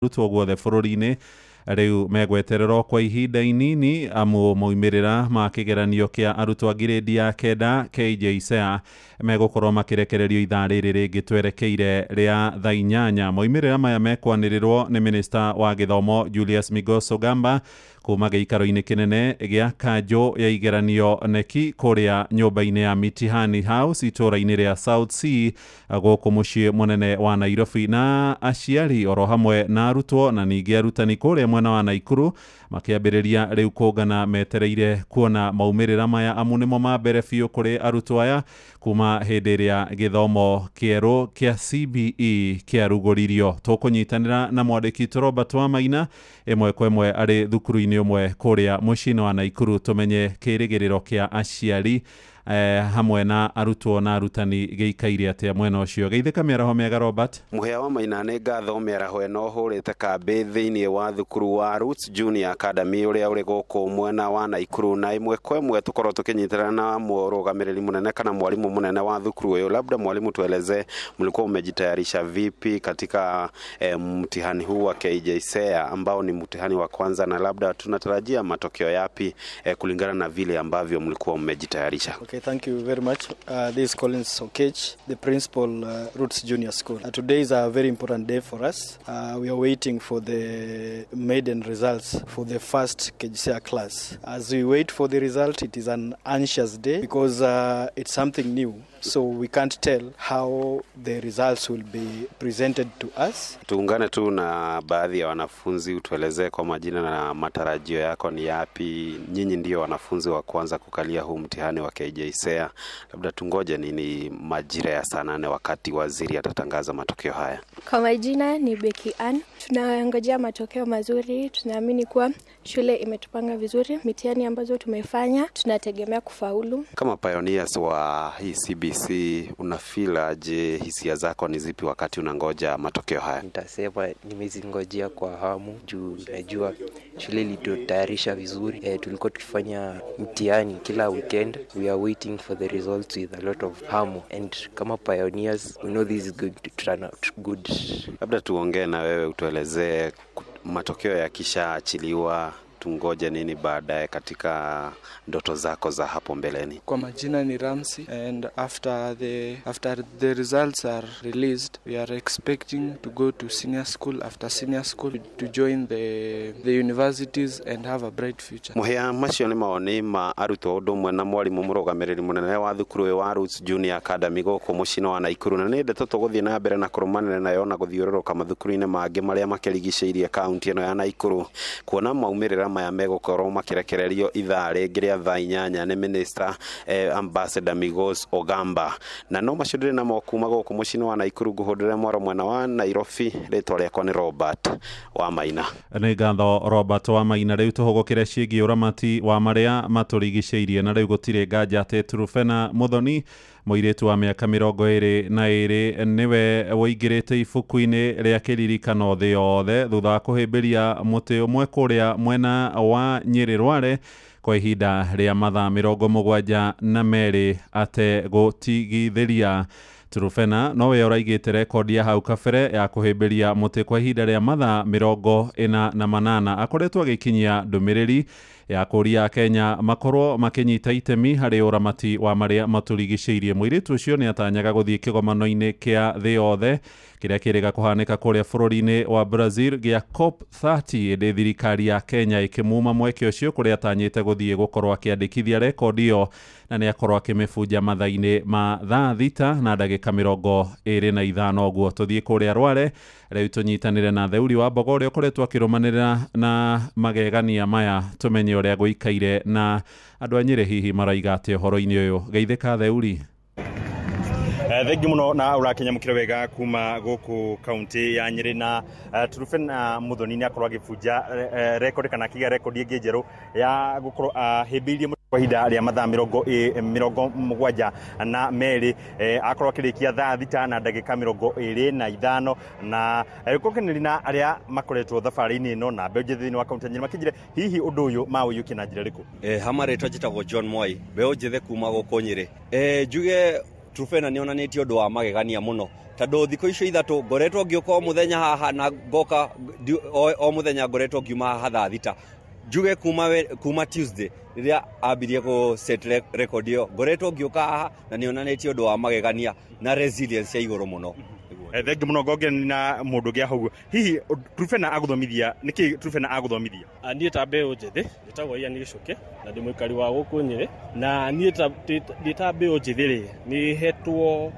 Arutwo guothe bũrũri-inĩ rĩu megwetererwo kwa ihinda inini amu maumĩrĩra ma kĩgeranio kĩa arutwo a ngirĩndi ya 9 KJSEA megũkorwo makĩrekererio ithaa rĩrĩ rĩngĩ twerekeire rĩa thaa 8. Maumĩrĩra maya mekwanĩrĩrwo nĩ minista wa gĩthomo Julius Migos Ogamba kuma gĩikaro-inĩ kĩnene gĩa kanjũ ya igeranio neki kũrĩa nyũmba-inĩ ya Mitihani House itũũra-inĩ rĩa South C gũkũ mũciĩ mũnene wa Nairobi. Na aciari oro hamwe na arutwo na ningĩ arutani kũrĩa mwena wa Naikuru makĩambĩrĩria rĩu kũngana metereire kuona maumĩrĩra maya, amu nĩmo ma mbere biũ kũrĩ arutwo aya kuma hĩndĩ ĩrĩa gĩthomo kĩerũ kĩa CBE kĩarugũririo. Tũkũnyitanĩra na mwandĩki witũ Robert Wamaina ĩmwe kwa ĩmwe arĩ thukuru-inĩ ũmwe kũrĩa mũciĩ-inĩ wa Naikuru tũmenye kĩrĩgĩrĩro kĩa aciari hamwe na arutwo na arutani gĩikaire atĩa mwena ũcio. Geithĩka mĩaraho mĩega, Robert. Mũhĩa wa Maina, nĩ ngatho. Mĩaraho ĩno hũrĩte kambĩ thĩinĩ wa thukuru wa Roots Junior Academy ũrĩa ũrĩ gũkũ mwena wa Naikuru, na ĩmwe kwa ĩmwe tũkorwo tũkĩnyitana na mũrũgamĩrĩri mũnene kana mwalimu mũnene wa thukuru ũyũ. Labda mwalimu, tueleze mlikuwa umejitayarisha vipi katika mtihani huu wa KJSEA ambao ni mtihani wa kwanza, na labda tunatarajia matokeo yapi kulingana na vile ambavyo mlikuwa mmejitayarisha? Okay, thank you very much. This is Collins Okech, the principal, Roots Junior School. Today is a very important day for us. We are waiting for the maiden results for the first KJSEA class. As we wait for the result, it is an anxious day because it's something new. So we can't tell how the results will be presented to us. Tuungane tu na baadhi ya wanafunzi, utuelezee kwa majina na matarajio yako ni yapi. Nyinyi ndio wanafunzi wa kwanza kukalia huu mtihani wa KJSEA, labda tungoje nini majira ya saa 8 wakati waziri atatangaza matokeo haya? Kwa majina ni Becky Ann. Tunangojea matokeo mazuri. Tunaamini kuwa shule imetupanga vizuri. Mitihani ambazo tumefanya tunategemea kufaulu. Kama pioneers wa hii CBC, unafeel aje? Hisia zako ni zipi wakati unangoja matokeo haya? Nitasema nimezingojea kwa hamu juu najua shule ilitutayarisha vizuri. Tulikuwa tukifanya mtihani kila weekend. We are waiting for the results with a lot of hamu, and kama pioneers we know this is going to turn out good. Labda tuongee na wewe, utuelezee matokeo yakishaachiliwa tungoje nini baadaye katika ndoto zako za hapo mbeleni? Kwa majina ni Ramsey, and after the results are released, we are expecting to go to senior school, after senior school to join the universities and have a bright future. Mũhĩa, macio nĩ mawoni ma arutwo ũndũ ũmwe na mwarimũ mũrũgamĩrĩri mũnene wa thukuru ũyũ wa Roots Junior Academy gũkũ mũciĩ-inĩ wa Naikuru. Na nĩ ndeto tũgũthiĩ na mbere na kũrũmanĩra nayo na gũthiũrũrũka mathukuru-inĩ mangĩ marĩa makĩrigicĩirie kaunti ĩno ya Naikuru kuona maumĩrĩra maya megũkorwo makĩrekererio ithaa rĩngĩ rĩa thaa 8 nĩ minister Ambassador Migos Ogamba. Na no macio ndĩrĩ namo kuma gũkũ mũciĩ-inĩ wa Naikuru. Ngũhũndĩre mwaro mwena wa Nairobi, rĩtwa rĩakwa nĩ Robert wa Maina. Nĩ ngatho, Robert wa Maina. Rĩu tũhũgũkĩre ciĩgiĩ ũramati wa marĩa matũrigicĩirie. Na rĩu gũtirĩ nganja atĩ Turufena Muthoni, mũirĩtu wa mĩaka 22, nĩwe ũingĩrĩte ibuku-inĩ rĩa kĩririkano thĩ yothe thutha wa kũhĩmbĩria mũtĩ ũmwe kũrĩa mwena wa Nyĩrĩ Rware kwa ihinda rĩa mathaa 72 ategũtigithĩria. Turufena nowe ũraigĩte rekondi ya hau kabere ya kũhĩmbĩria mũtĩ kwa ihinda rĩa mathaa 48. Akoretwo agĩkinyia ndũmĩrĩri ya kũria Kenya makorwo makĩnyita itemi harĩ ũramati wa marĩa matũrigicĩirie. Mũirĩtu ũcio nĩ atanyaga gũthiĩ kĩgomano-inĩ kĩa thĩ yothe kĩrĩa kĩrĩga kũhanĩka kũrĩa bũrũri-inĩ wa Brazil gĩa COP 30, ĩndĩ thirikari ya Kenya ĩkĩmuma mweke ũcio kũrĩa atanyĩte gũthiĩ gũkorwo akĩandĩkithia rekondi ĩyo, na nĩ akorwo akĩmĩbunja mathaa-inĩ ma thaa 6 na ndagĩka 25. Ũguo tũthiĩ kũrĩa Rware rĩu tũnyitanĩre na Theuri wa Mbogo ũrĩa ũkoretwo akĩrũmanĩrĩra na magegania maya, tũmenye ũrĩa gũikaire na andũ a Nyĩrĩ hihi maraiga atĩa ũhoro-inĩ ũyũ. Geithĩka, Theuri. Thengi muno na ũrakinyamũkĩra wega kuma gũkũ kaunti ya Nyĩrĩ. Na Turufena Muthoni nĩ akorwo agĩbunja rekondi kana akĩiga rekondi ĩngĩ njerũ ya gũkorwo ahĩmbĩirie kwa ihinda rĩa mathaa 72, akorwo akĩrĩkia thaa 6 na ndagĩka 25. Na gũkenĩri na arĩa makoretwo thabarĩ-inĩ ĩno na mbeũ njĩthĩ thĩinĩ wa kaunti ya Nyĩrĩ makĩnjĩre hihi ũndũ ũyũ maũiyũkie na njĩra ĩrĩkũ? Hama rĩtwa njĩtagwo John Mwai, mbeũ njĩthĩ kuma gũkũ Nyĩrĩ. Njuge Truphena nĩ onanĩtie ũndũ wa magegania mũno tondũ thikũ icio 3 ngoretwo ngĩũka o mũthenya haha na ngoka o mũthenya ngoretwo ngiuma haha thaa 6 njuge kuma Tuesday rĩrĩa ambirie gũ set record ĩyo ngoretwo ngĩũka haha na nĩ onanĩtie ũndũ wa magegania na resilience ya igũrũ mũno. Thengi mũno ngongera na mũndũ ũngĩ hau. Hihi Truphena agũthomithia nĩkĩ Truphena agũthomithia? Niĩ ta mbeũ njĩthĩ njĩtagwo Ian Gĩcũkĩ na ndĩ mũikari wa gũkũ Nyĩrĩ, na niĩ ta mbeũ njĩthĩ rĩ nĩ hetwo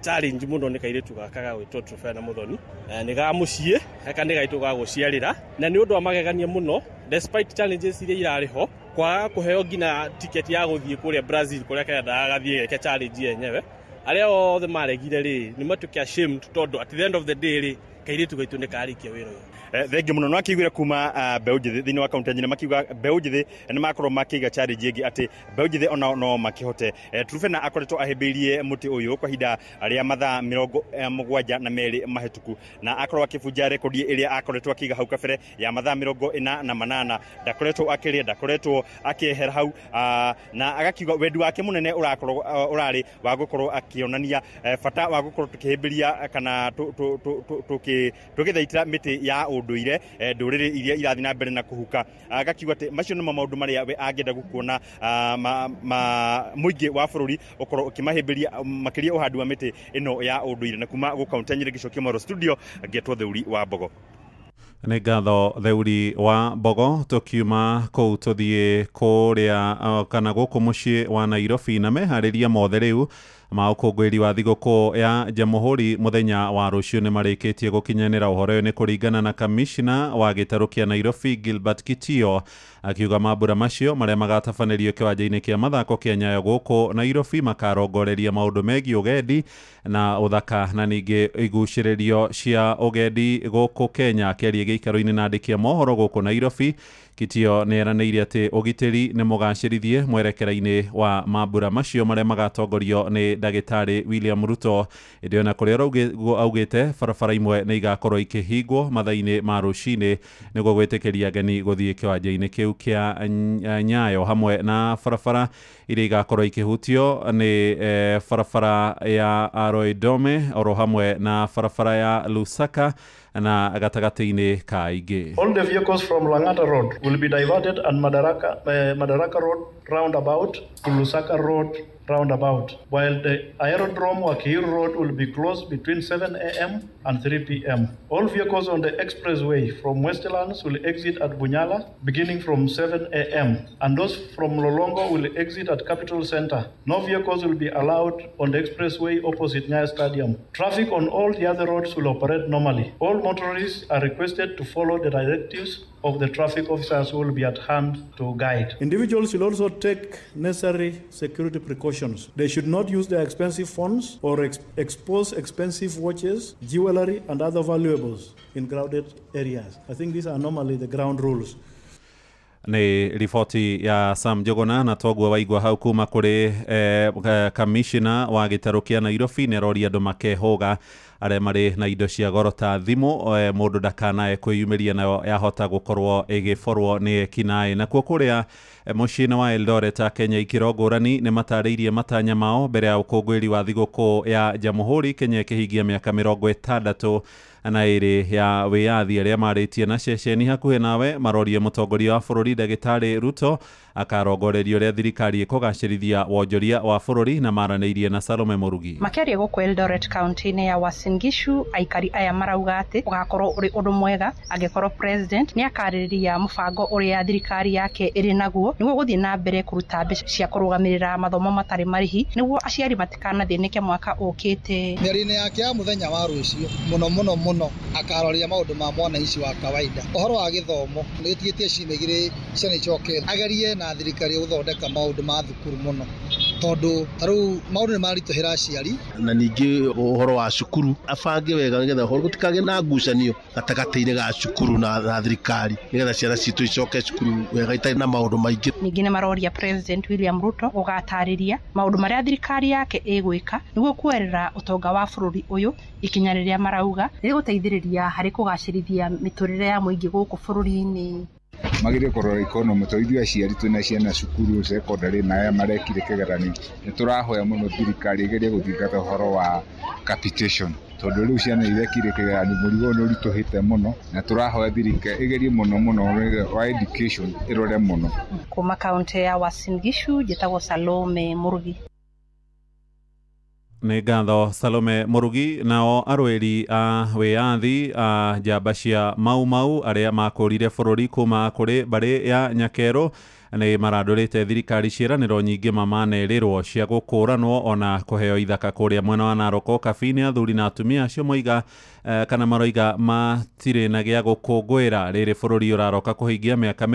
challenge mũno nĩ kairĩtu gaka gagwĩtwo Truphena Muthoni. Nĩ ga mũciĩ gaka nĩ gaitũ ga gũciarĩra, na nĩ ũndũ wa magegania mũno despite challenges iria irarĩ ho, kwaga kũheo nginya ticket ya gũthiĩ kũrĩa Brazil kũrĩa kendaga gathiĩ geke challenge yenyewe. Arĩa othe maregire rĩ nĩ matuĩke ashamed tondũ at the end of the day rĩ kairĩtu gaitũ nĩ karĩkia wĩra ũyũ. Thengi mũno. No akĩiguire kuma mbeũ njĩthĩ thĩinĩ wa kaunti ya Nyĩrĩ makiuga mbeũ njĩthĩ nĩ makorwo makĩiga challenge ĩngĩ atĩ mbeũ njĩthĩ onao no makĩhote. Truphena akoretwo ahĩmbĩirie mũtĩ ũyũ kwa ihinda rĩa mathaa 72 mahĩtũku, na akorwo akĩbunja rekondi ĩrĩa akoretwo akĩiga hau kabere ya mathaa 48. Ndakoretwo akĩrĩa, ndakoretwo akĩehera hau, na agakiuga wendi wake mũnene ũrakorwo ũrarĩ wa gũkorwo akĩonania bata wa gũkorwo tũkĩhĩmbĩria kana tũgĩthaitĩra mĩtĩ ya ũndũire ndũrĩrĩ iria irathiĩ na mbere na kũhuka. Agakiuga atĩ macio nĩmo maũndũ marĩa we angĩenda gũkuona mũingĩ wa bũrũri ũkorwo ũkĩmahĩmbĩria makĩria ũhandi wa mĩtĩ ĩno ya ũndũire. Na kuma gũ kaunti ya Nyĩrĩ gĩcokio Moro studio ngĩtwo Theuri wa Mbogo. Nĩ ngatho Theuri wa Mbogo. Tũkiuma kũu tũthiĩ kũrĩa kana gũkũ mũciĩ wa Nairobi, na meharĩria mothe rĩu ma ũkũngũĩri wa thigũkũ ya Jamhuri mũthenya wa rũciũ nĩ marĩkĩtie gũkinyanĩra. Ũhoro ũyũ nĩ kũringana na kamishna wa gĩtarũ kĩa Nairobi Gilbert Kitio, akiuga mambura macio marĩa magatabanĩrio kĩwanja-inĩ kĩa mathako kĩa Nyayo gũkũ Nairobi makarongoreria maũndũ megiĩ ũgendi na ũthaka na ningĩ igucĩrĩrio cia ũgendi gũkũ Kenya. Akĩaria gĩikaro-inĩ na andĩki a mohoro gũkũ Nairobi, Kitio nĩ eranĩire atĩ ũgitĩri nĩ mũgacĩrithie mwerekera-inĩ wa mambura macio marĩa magatongorio nĩ ndagĩtarĩ William Ruto. Ĩndĩ ona kũrĩa augĩte barabara imwe nĩ igakorwo ikĩhingwo mathaa-inĩ ma rũcinĩ nĩguo gwĩtĩkĩria ageni gũthiĩ kĩwanja-inĩ kĩu kĩa Nyayo, hamwe na barabara iria igakorwo ikĩhutio nĩ barabara ya Aroidome oro hamwe na barabara ya Lusaka na gatagatĩ-inĩ ka ingĩ. All the vehicles from Langata Road will be diverted and Madaraka Road roundabout to Lusaka Road roundabout, while the Aerodrome Wakihiru Road will be closed between 7 a.m. and 3 p.m. All vehicles on the expressway from Westlands will exit at Bunyala beginning from 7 a.m. and those from Lolongo will exit at Capital Center. No vehicles will be allowed on the expressway opposite Nyayo Stadium. Traffic on all the other roads will operate normally. All motorists are requested to follow the directives of the traffic officers who will be at hand to guide. Individuals will also take necessary security precautions. They should not use their expensive phones or expose expensive watches, jewelry, and other valuables in crowded areas. I think these are normally the ground rules. Nĩ riboti ya Sam Njuguna. Na toguo waigua hau kuma kũrĩ kamishna wa gĩtarũ kĩa Nairobi nĩ aroria andũ makehũga arĩa marĩ na indo cia goro ta thimũ, mũndũ ndakanae kwĩyumĩria nayo yahota gũkorwo ĩgĩborwo nĩ ekinaĩ. Nakuo kũrĩa mũciĩ-inĩ wa Eldoret Akenya ikĩro ngũrani nĩ matarĩirie matanya mao mbere ya ũkũngũĩri wa thigũkũ ya Jamhuri Kenya ĩkĩhingia mĩaka 62 ya wĩyathi. Arĩa marĩtie na ceceni hakuhĩ nawe marorie mũtongoria wa bũrũri ndagĩtarĩ Ruto akarongoreria ũrĩa thirikari ĩkũgacĩrithia wonjoria wa bũrũri, na maranĩirie na Salome Mũrugi. Makĩaria gũkũ Eldoret kaunti-inĩ ya Uasin Gishu, aikari aya marauga atĩ ũgakorwo ũrĩ ũndũ mwega angĩkorwo president nĩ akarĩrĩria mũbango ũrĩa thirikari yake ĩrĩ naguo nĩguo gũthiĩ na mbere kũruta mbeca cia kũrũgamĩrĩra mathomo matarĩ marĩhi nĩguo aciari matikanathĩnĩke mwaka ũkĩte. Mĩario-inĩ yake ya mũthenya wa rũciũ mũno mũno mũno akaroria maũndũ ma mwanaici wa kawaida, ũhoro wa gĩthomo nĩ gĩtigĩtie ciumia igĩrĩ ciana icoke agerie na thirikari gũthondeka maũndũ ma thukuru mũno tondũ ta rĩu maũndũ nĩ maritũhĩra aciari, na ningĩ ũhoro wa cukuru abange wega nĩgetha ũhoro gũtikagĩe na ngucanio gatagatĩ-inĩ ga cukuru na thirikari nĩgetha ciana citũ icoke cukuru wega itarĩ na maũndũ maingĩ. Ningĩ nĩ maroria President William Ruto gũgatarĩria maũndũ marĩa thirikari yake ĩgwĩka nĩguo kuoerera ũtonga wa bũrũri ũyũ ikinya rĩrĩa marauga rĩgũteithĩrĩria harĩ kũgacĩrithia mĩtũrĩre ya mũingĩ gũkũ bũrũri-inĩ. Magĩrĩire kũrora economy tondũ ithuĩ aciari twĩna ciana cukuru secondary na aya marekire kĩgeranio nĩ tũrahoya mũno thirikari ĩgerie gũthingata ũhoro wa capitation tondũ rĩu ciana irekire kĩgeranio mũrigo nĩ ũritũhĩte mũno na tũrahoya thirikari ĩgerie mũno mũno wa education ĩrore mũno. Kuma kaunti ya Uasin Gishu njĩtagwo Salome Murugi. Nĩ ngatho Salome Murugi. Nao arũĩri a wĩyathi a njamba cia Mau Mau arĩa makũrire bũrũri kuma kũrĩ mbarĩ ya Nyakerũ nĩ marandũrĩte thirikari ciĩranĩro nyingĩ mamanerĩrwo cia gũkũranwo ona kũheo ithaka kũrĩa mwena wa Narok. Kabi-inĩ athuri na atumia acio moiga kana maroiga matirĩ na gĩa gũkũngũĩra rĩrĩ bũrũri ũraroka kũhingia mĩaka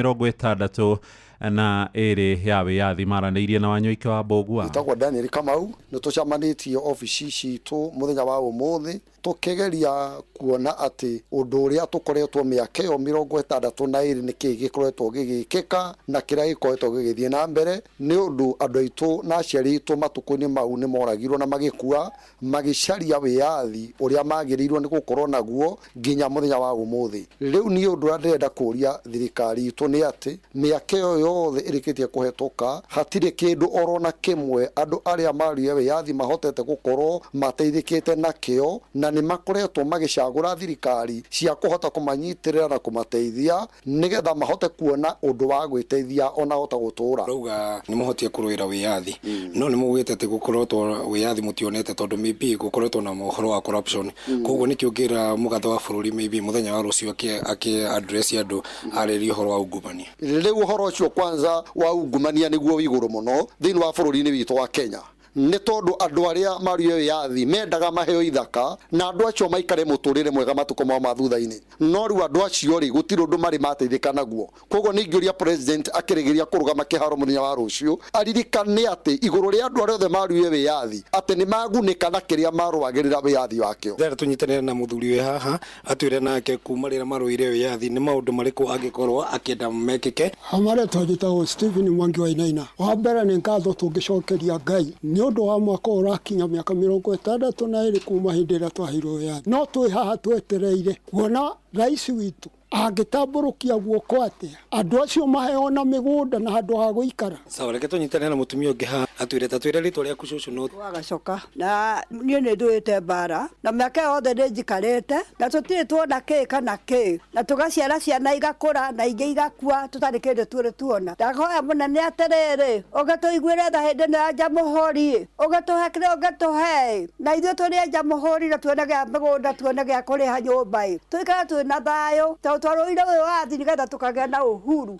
62 ya wĩyathi. Maranĩirie na Wanyoike wa Mbũgua. Njĩtagwo Daniel Kamau, nĩ tũcemanĩtie obici citũ mũthenya wa ũmũthĩ tũkĩgeria kuona atĩ ũndũ ũrĩa tũkoretwo mĩaka ĩyo 62 nĩkĩĩ gĩkoretwo gĩgĩkĩka na kĩrĩa gĩkoretwo gĩgĩthiĩ na mbere, nĩ ũndũ andũ aitũ na aciari aitũ matukũ-inĩ mau nĩ moragirwo na magĩkua magĩcaria wĩyathi ũrĩa magĩrĩirwo nĩ gũkorwo naguo nginya mũthenya wa ũmũthĩ. Rĩu niĩ ũndũ ũrĩa ndĩrenda kũũria thirikari itũ nĩ atĩ mĩaka ĩyo yothe ĩrĩkĩtie kũhetũka hatirĩ kĩndũ orona kĩmwe andũ arĩa marũire wĩyathi mahotete gũkorwo mateithĩkĩte nakĩo, na nĩ makoretwo magĩcagũra thirikari cia kũhota kũmanyitĩrĩra na kũmateithia nĩgetha mahote kuona ũndũ wa gwĩteithia ona hota gũtũra. Rauga nĩ mũhotie kũrũĩra wĩyathi no nĩ mũgĩte atĩ gũkoretwo wĩyathi mũtionete tondũ maybe gũkoretwo na ũhoro wa corruption, koguo nĩkĩo ngĩra mũgathe wa bũrũri maybe mũthenya wa rũciũ akĩ address andũ arĩrie ũhoro wa ungumania. Rĩu ũhoro ũcio kwanza wa ungumania nĩguo wĩ igũrũ mũno thĩinĩ wa bũrũri-inĩ witũ wa Kenya, nĩ tondũ andũ arĩa marũire wĩyathi mendaga maheo ithaka na andũ acio maikare mũtũrĩre mwega matukũ mao ma thutha-inĩ, no rĩu andũ acio rĩ gũtirĩ ũndũ marĩ mateithĩka naguo. Koguo nĩ ingĩũria president akĩrĩgĩria kũrũgama kĩharo mũthenya wa rũciũ aririkane atĩ igũrũ rĩa andũ arĩa othe marũire wĩyathi atĩ nĩ magunĩka na kĩrĩa marũagĩrĩra wĩyathi wakĩo. Ndĩrenda tũnyitanĩre na mũthuri wĩ haha atwĩre nake kuma rĩrĩa marũire wĩyathi nĩ maũndũ marĩkũ angĩkorwo akĩenda mekĩke. Marĩtwa njĩtagwo Stephen Mwangi wa Inaina. Wa mbere nĩ ngatho tũngĩcokeria Ngai nĩ ũndũ wa mwaka ũrakinya mĩaka 62 kuma hĩndĩ ĩrĩa twaheirwo wĩyathi, no twĩ haha twetereire kuona rais witũ angĩtambũrũkia guoko atĩa andũ acio maheo na mĩgũnda na handũ ha gũikara. Sawa, reke tũnyitane na mũtumia ũngĩ haha atwĩre ta twĩre rĩtwa rĩaku cũcũ. No wagacoka na niĩ nĩ ndũĩte mbara na mĩaka yothe nĩ njikarĩte na tũtirĩ tuona kĩ kana kĩ, na tũgaciara ciana igakũra na ingĩ igakua tũtarĩ kĩndũ tũrĩ tuona. Ndahoya mũnene atĩrĩrĩ, ũgĩtũiguĩre tha hĩndĩ ĩno ya njamũhũri, ũgĩtũhe kĩrĩa ũngĩtũhe, na ithuĩ tũrĩ a njamũhũri na tuone gĩa mĩgũnda, tuone gĩa kũrĩha nyũmba ĩ, tũikare twĩna thayũ tondũ twarũire wĩyathi nĩgetha tũkagĩa na uhuru.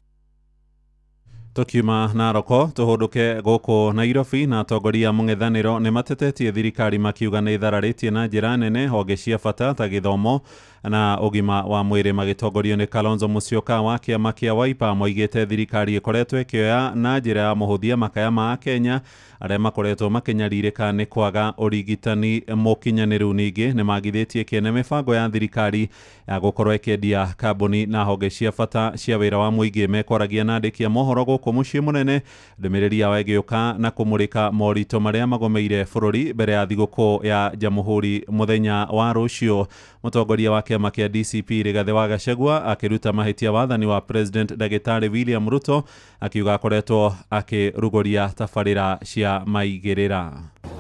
Tukiuma Naroko tũhũndũke gũkũ Nairobi na atongoria mũng'ethanĩro nĩ matetetie thirikari makiuga nĩ ĩthararĩtie na njĩra nene honge cia bata ta gĩthomo na ũgima wa mwĩrĩ. Magĩtongorio nĩ Kalonzo Musyoka wa kĩama kĩa Wiper moigĩte thirikari ĩkoretwo ĩkĩoya na njĩra ya mũhũthia makaya ma Kenya arĩa makoretwo makĩnyarirĩka nĩ kwaga ũrigitani mũkinyanĩru. Ningĩ nĩ magithĩtie kĩene mĩbango ya thirikari ya gũkorwo ĩkĩendia kambuni na honge cia bata cia wĩra wa mũingĩ. Mekwaragia na andĩki a mohoro gũkũ mũciĩ mũnene ndũmĩrĩri yao ĩgĩũka na kũmũrĩka moritũ marĩa magomeire bũrũri mbere ya thigũkũ ya Jamhuri mũthenya wa rũciũ. Mũtongoria wa kĩama kĩa DCP Rigathĩ wa Gachagua akĩruta mahĩtia wathani wa President Ndagĩtarĩ William Ruto akiuga akoretwo akĩrugũria tabarĩra cia maigĩrĩra.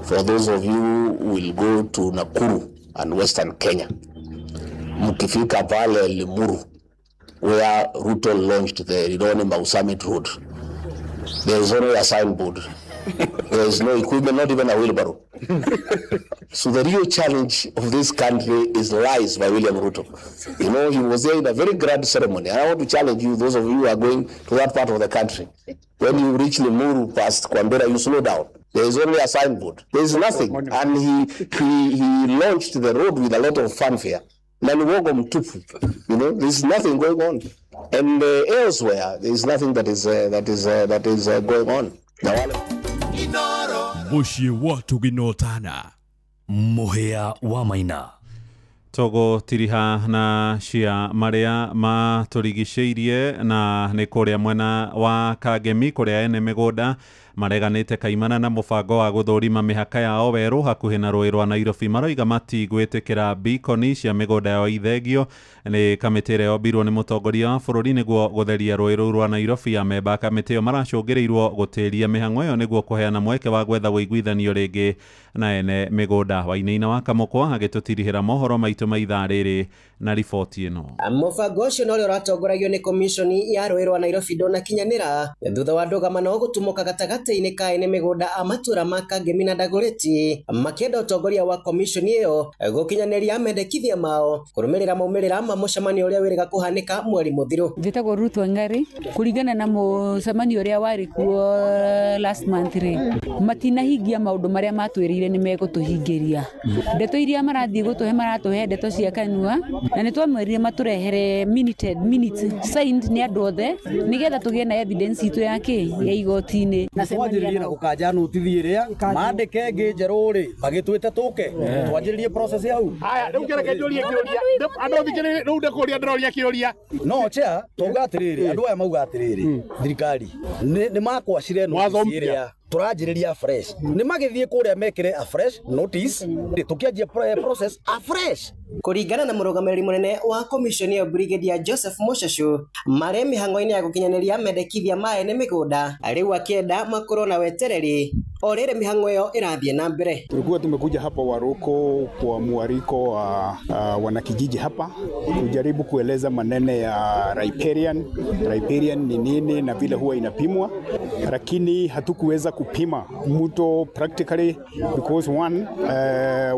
For those of you who will go to Nakuru and Western Kenya, mkifika pale Limuru where Ruto launched the Rironi Mau Summit Road, there is only a signboard. There is no equipment, not even a wheelbarrow. So the real challenge of this country is lies by William Ruto. You know, he was there in a very grand ceremony. And I want to challenge you, those of you who are going to that part of the country. When you reach Limuru past Kwambera, you slow down. There is only a signboard. There is nothing. And he launched the road with a lot of fanfare. You know, there is nothing going on. And elsewhere, there is nothing that is going on. Muciĩ wa tũginotana mũhĩa wa maina tũgũtiriha na cia marĩa matũrigicĩirie na nĩ kũrĩa mwena wa Kangemi kũrĩa ene mĩgũnda Mareganĩte kaimana na mũbango wa gũthũrima mĩhaka yao werũ hakuhĩ na rũĩ rwa Nairobi. Maroiga matigwĩtĩkĩra bikoni cia mĩgũnda yao ithengio nĩ kamĩtĩ ĩrĩa yombirwo nĩ mũtongoria wa bũrũri nĩguo gũtheria rũĩ rũu rwa Nairobi. Amemba a kamĩtĩ ĩyo maracũngĩrĩirwo gũtĩria mĩhang'o ĩyo nĩguo kũheana mweke wa gwetha ũiguithanio rĩngĩ na ene mĩgũnda. Wainaina wa Kamũkwa agĩtũtirihĩra mohoro maitũ ma ithaa rĩrĩ na riboti ĩno. Mũbango ũcio na ũrĩa ũratongoragio nĩ komishoni ya rũĩ rwa Nairobi ndũnakinyanĩra thutha wa ndũgamano gũtumũka gatagatĩ-inĩ ka ene mĩgũnda a matũra ma Kangemi na Dagoretti makĩenda ũtongoria wa komishoni ĩyo gũkinyanĩria mendekithia mao kũrũmĩrĩra maumĩrĩra ma mũcemanio ũrĩa wĩrĩga kũhanĩka mweri mũthiru. Njĩtagwo Ruth Wangari. Kũringana na mũcemanio ũrĩa warĩ kuo last month rĩ, matinahingia maũndũ marĩa matwĩrĩire nĩ megũtũhingĩria. Ndeto iria marathiĩ gũtũhe maratũhe ndeto cia kanua, na nĩ twamwĩrire matũrehere minutes signed nĩ andũ othe nĩgetha tũgĩe na evidence itũ ya kĩ ya igoti-inĩ. Twanjĩrĩrie na gũkanja notithi ĩrĩa mandĩke ĩngĩ njerũ rĩ, magĩtwĩte tũke twanjĩrĩrie process hau. Haya, rĩu kĩreke njũrie kĩũria. Andũ thikĩrĩrie, rĩu ndĩkũria ndĩroria kĩũria. No chair, twauga atĩrĩrĩ, andũ aya mauga atĩrĩrĩ, thirikari nĩ makwacire notice ĩrĩa tũranjĩrĩria fresh. Nĩ magĩthiĩ kũrĩa mekĩre a fresh notice, tũkĩanjia process a fresh. Kũringana na mũrũgamĩrĩri mũnene wa komishoni ĩyo Brigadier Joseph Mushashu, marĩ mĩhang'o-inĩ ya gũkinyanĩria mendekithia ma ene mĩgũnda, rĩu akĩenda makorwo na wetereri o rĩrĩ mĩhang'o ĩyo ĩrathiĩ na mbere. Tulikuwa tumekuja hapa Waruko kwa mwariko wa wanakijiji hapa kujaribu kueleza manene ya riparian. Riparian ni nini na vile huwa inapimwa, lakini hatukuweza kupima mto practically because one,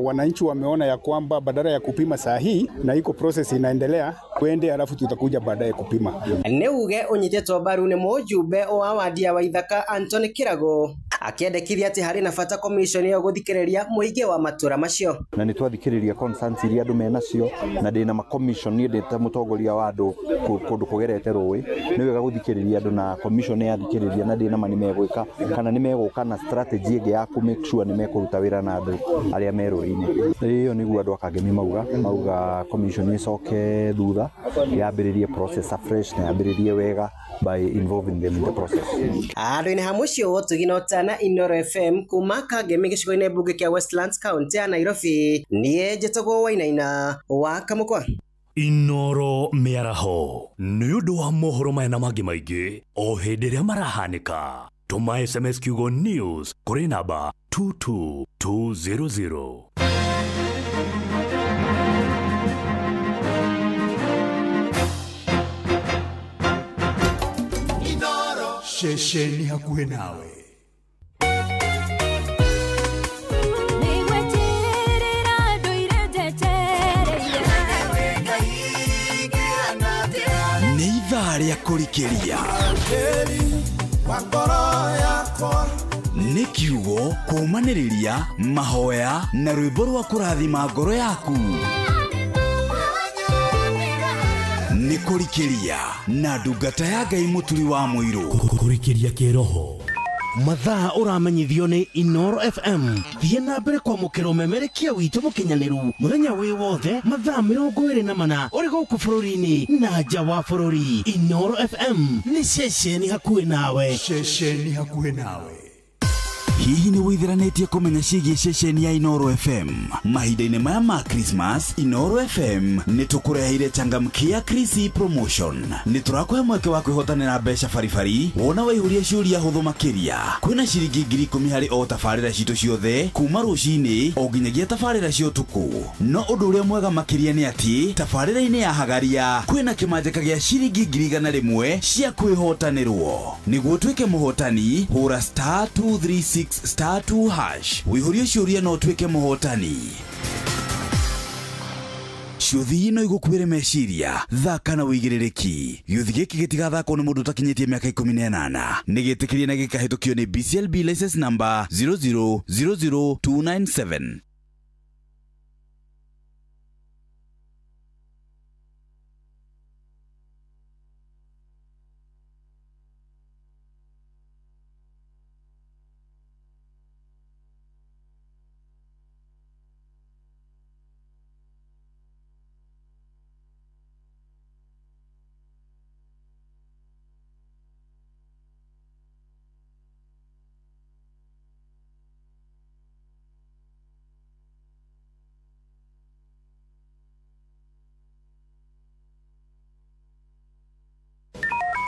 wananchi wameona ya kwamba badala ya kupima saa hii na iko process inaendelea kwende, alafu tutakuja baadaye kupima. Nĩ uge ũnyitĩtwo mbaru nĩ mũjumbe wa wadi ya Waithaka Anthony Kirago akĩendekithia atĩ harĩ na bata komishoni ĩyo gũthikĩrĩria mũingĩ wa matũra macio. Na nĩ twathikĩrĩria concerns iria andũ menacio, na ndĩna ma commission niĩ ndĩ ta mũtongoria wa andũ kũndũ kũgerete rũĩ, nĩ wega gũthikĩrĩria andũ na commission yathikĩrĩria, na ndĩna ma nĩ megwĩka kana nĩ megũka na strategy ĩngĩ ya kũ make sure nĩ mekũruta wĩra na andũ arĩa me rũĩ-inĩ. Ĩyo nĩguo andũ a Kangemi mauga commission ĩcoke thutha yambĩrĩrie process afresh na yambĩrĩrie wega by involving them in the process. Andũ-inĩ ha mũciĩ wa Ũtugi na Ũtana, Inooro FM kuma Kangemi gĩcigo-inĩ mbunge kĩa Westlands county ya Nairobi, niĩ njĩtagwo Wainaina wa Kamũkwa. Inooro mĩaraho nĩ ũndũ wa mohoro maya na mangĩ maingĩ o hĩndĩ ĩrĩa marahanĩka. Tũma SMS kiugo news kũrĩ namba 22200. Ceceni hakuhĩ nawe. Nĩ ithaa rĩa kũrikĩria. Nĩ kiugo kũũmanĩrĩria, mahoya na rwĩmbo rwa kũrathima ngoro yaku. Nĩ kũrikĩria na ndungata ya Ngai Mũturi wa Mũirũ. Kũrikĩria kĩroho. Mathaa ũramenyithio nĩ Inooro FM. Thiĩ na mbere kwamũkĩra ũmemerekia witũ mũkinyanĩru mũthenya wĩ wothe mathaa 24 ũrĩ gũkũ bũrũri-inĩ na nja wa bũrũri. Inooro FM nĩ ceceni hakuhĩ nawe. Ceceni hakuhĩ nawe. Hihi nĩ wĩtheranĩtie kũmenya ciĩgiĩ ceceni ya Inooro FM? Mahinda-inĩ maya ma Christmas, Inooro FM nĩ tũkũreheire changamkia Chrissy promotion. Nĩ tũrakũhe mweke wa kwĩhotanĩra mbeca baribari wona waihũria ciũria hũthũ makĩria. Kwĩna ciringi 10,000 harĩ o tabarĩra citũ ciothe kuma rũcinĩ o nginyagia tabarĩra cia ũtukũ. No ũndũ ũrĩa mwega makĩria nĩ atĩ tabarĩra-inĩ ya Hagaria kwĩna kĩmanjĩka gĩa ciringi 100,000 cia kwĩhotanĩrwo. Nĩguo ũtuĩke mũhotani, hũra *236 *2# wĩihũrie ciũria no ũtuĩke mũhotani. Ciũthi no igũkuĩre meciria, thaka na wĩigĩrĩrĩki. Gĩũthi gĩkĩ gĩtigathakwo nĩ mũndũ ũtakinyĩtie mĩaka 18. Nĩ gĩtĩkĩrie na gĩkahĩtũkio nĩ BCLB license number 0000297.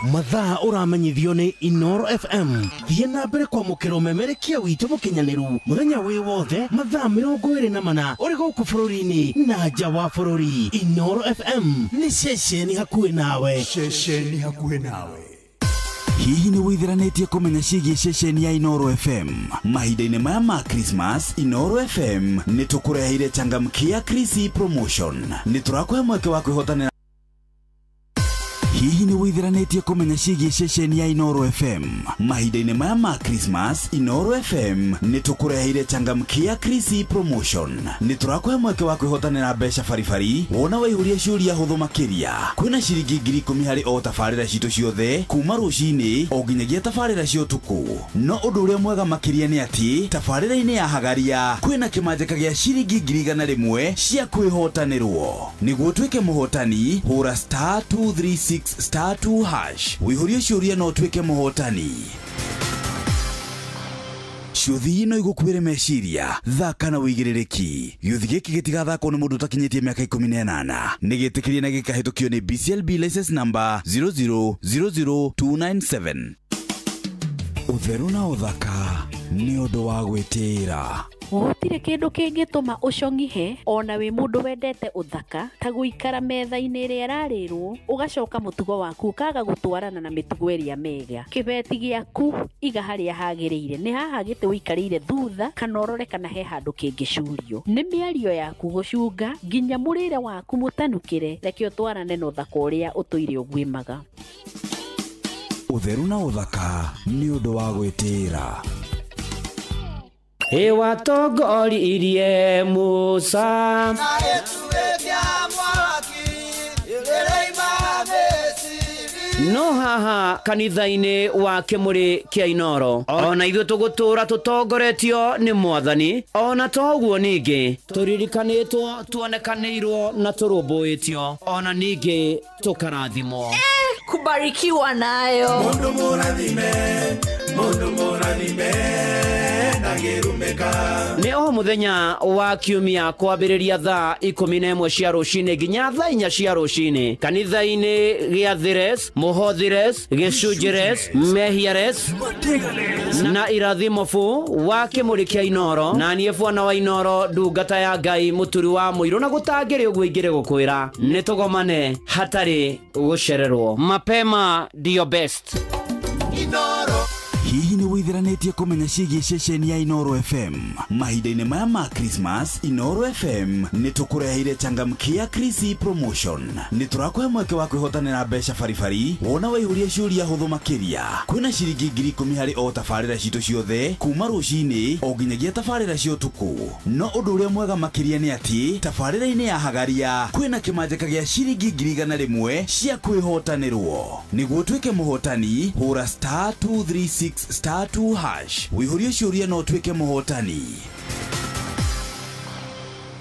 Mathaa ũramenyithio nĩ Inoro FM. Thiĩ na mbere kwamũkĩra ũmemerekia witũ mũkinyanĩru mũthenya wĩ wothe mathaa 24 ũrĩ gũkũ bũrũri-inĩ na nja wa bũrũri. Inoro FM nĩ ceceni hakuhĩ nawe. Ceceni hakuhĩ nawe. Hihi nĩ wĩtheranĩtie kũmenya ciĩgiĩ ceceni ya Inoro FM? Mahinda-inĩ maya ma Christmas, Inoro FM nĩ tũkũreheire changamkia Krisi promotion. Nĩ tũrakũhe mweke wa kwĩhotanĩra. Hihi nĩ wĩtheranĩtie kũmenya ciĩgiĩ ceceni ya Inoro FM? Mahinda-inĩ maya ma Christmas, Inoro FM nĩ tũkũreheire changamkia Krisi promotion. Nĩ tũrakũhe mweke wa kwĩhotanĩra mbeca baribari wona waihũria ciũria hũthũ makĩria. Kwĩna ciringi 10,000 harĩ o tabarĩra citũ ciothe kuma rũcinĩ o nginyagia tabarĩra cia ũtukũ. No ũndũ ũrĩa mwega makĩria nĩ atĩ tabarĩra-inĩ ya Hagaria kwĩna kĩmanjĩka gĩa ciringi 100,000 cia kwĩhotanĩrwo. Nĩguo ũtuĩke mũhotani, hũra *236 *2# wĩihũrie ciũria no ũtuĩke mũhotani. Ciũthi no igũkuĩre meciria, thaka na wĩigĩrĩrĩki. Gĩũthi gĩkĩ gĩtigathakwo nĩ mũndũ ũtakinyĩtie mĩaka 18. Nĩ gĩtĩkĩrie na gĩkahĩtũkio nĩ BCLB license number 0000297. Ũtheru na ũthaka nĩ ũndũ wa gwĩtĩĩra. Gũtirĩ kĩndũ kĩngĩtũma ũcong'ihe ona wĩ mũndũ wendete ũthaka ta gũikara metha-inĩ ĩrĩa ĩrarĩrwo ũgacoka mũtugo waku ũkaga gũtwarana na mĩtugo ĩrĩa mĩega. Kĩbeti gĩaku iga harĩa hagĩrĩire, nĩ haha gĩtĩ ũikarĩire thutha kana ũrore kana he handũ kĩngĩcurio. Nĩ mĩario yaku gũcunga nginya mũrĩre waku mũtanukĩre, reke ũtwarane na ũthaka ũrĩa ũtũire ũguĩmaga. Ũtheru na ũthaka nĩ ũndũ wa gwĩtĩĩra. Ĩwatongoririe Musa no haha kanitha-inĩ wa Kĩmũrĩ kĩa Inoro ona ithuĩ tũgũtũra tũtongoretio nĩ Mwathani, ona to ũguo ningĩ tũririkanĩtwo, tuonekanĩirwo na tũrũmbũĩtio, ona ningĩ tũkarathimwo. Kubarikiwa nayo. Mundu mũrathime, mundu mũrathime Nĩ o mũthenya wa kiumia kwambĩrĩria thaa 11 cia rũcinĩ nginya thaa 4 cia rũcinĩ kanitha-inĩ gĩa Thires, Mũhothires, Gĩcunjĩres, Mehiares na Irathimobu wa Kĩmũrĩ kĩa Inoro, na niĩ bwana wa Inoro ndungata ya Ngai mũturi wa mũirũ, na gũtangĩrĩ ũguo ingĩrĩ gũkwĩra nĩ tũgomane hatarĩ gũcererwo. Mapema ndio best. Inoro. Hihi nĩ wĩtheranĩtie kũmenya ciĩgiĩ ceceni ya Inoro FM? Mahinda-inĩ maya ma Christmas, Inoro FM nĩ tũkũreheire changamkia Krisi promotion. Nĩ tũrakũhe mweke wa kwĩhotanĩra mbeca baribari wona waihũria ciũria hũthũ makĩria. Kwĩna ciringi 10,000 harĩ o tabarĩra citũ ciothe kuma rũcinĩ o nginyagia tabarĩra cia ũtukũ. No ũndũ ũrĩa mwega makĩria nĩ atĩ tabarĩra-inĩ ya Hagaria kwĩna kĩmanjĩka gĩa ciringi 100,000 cia kwĩhotanĩrwo. Nĩguo ũtuĩke mũhotani, hũra *236 *2# wĩihũrie ciũria no ũtuĩke mũhotani.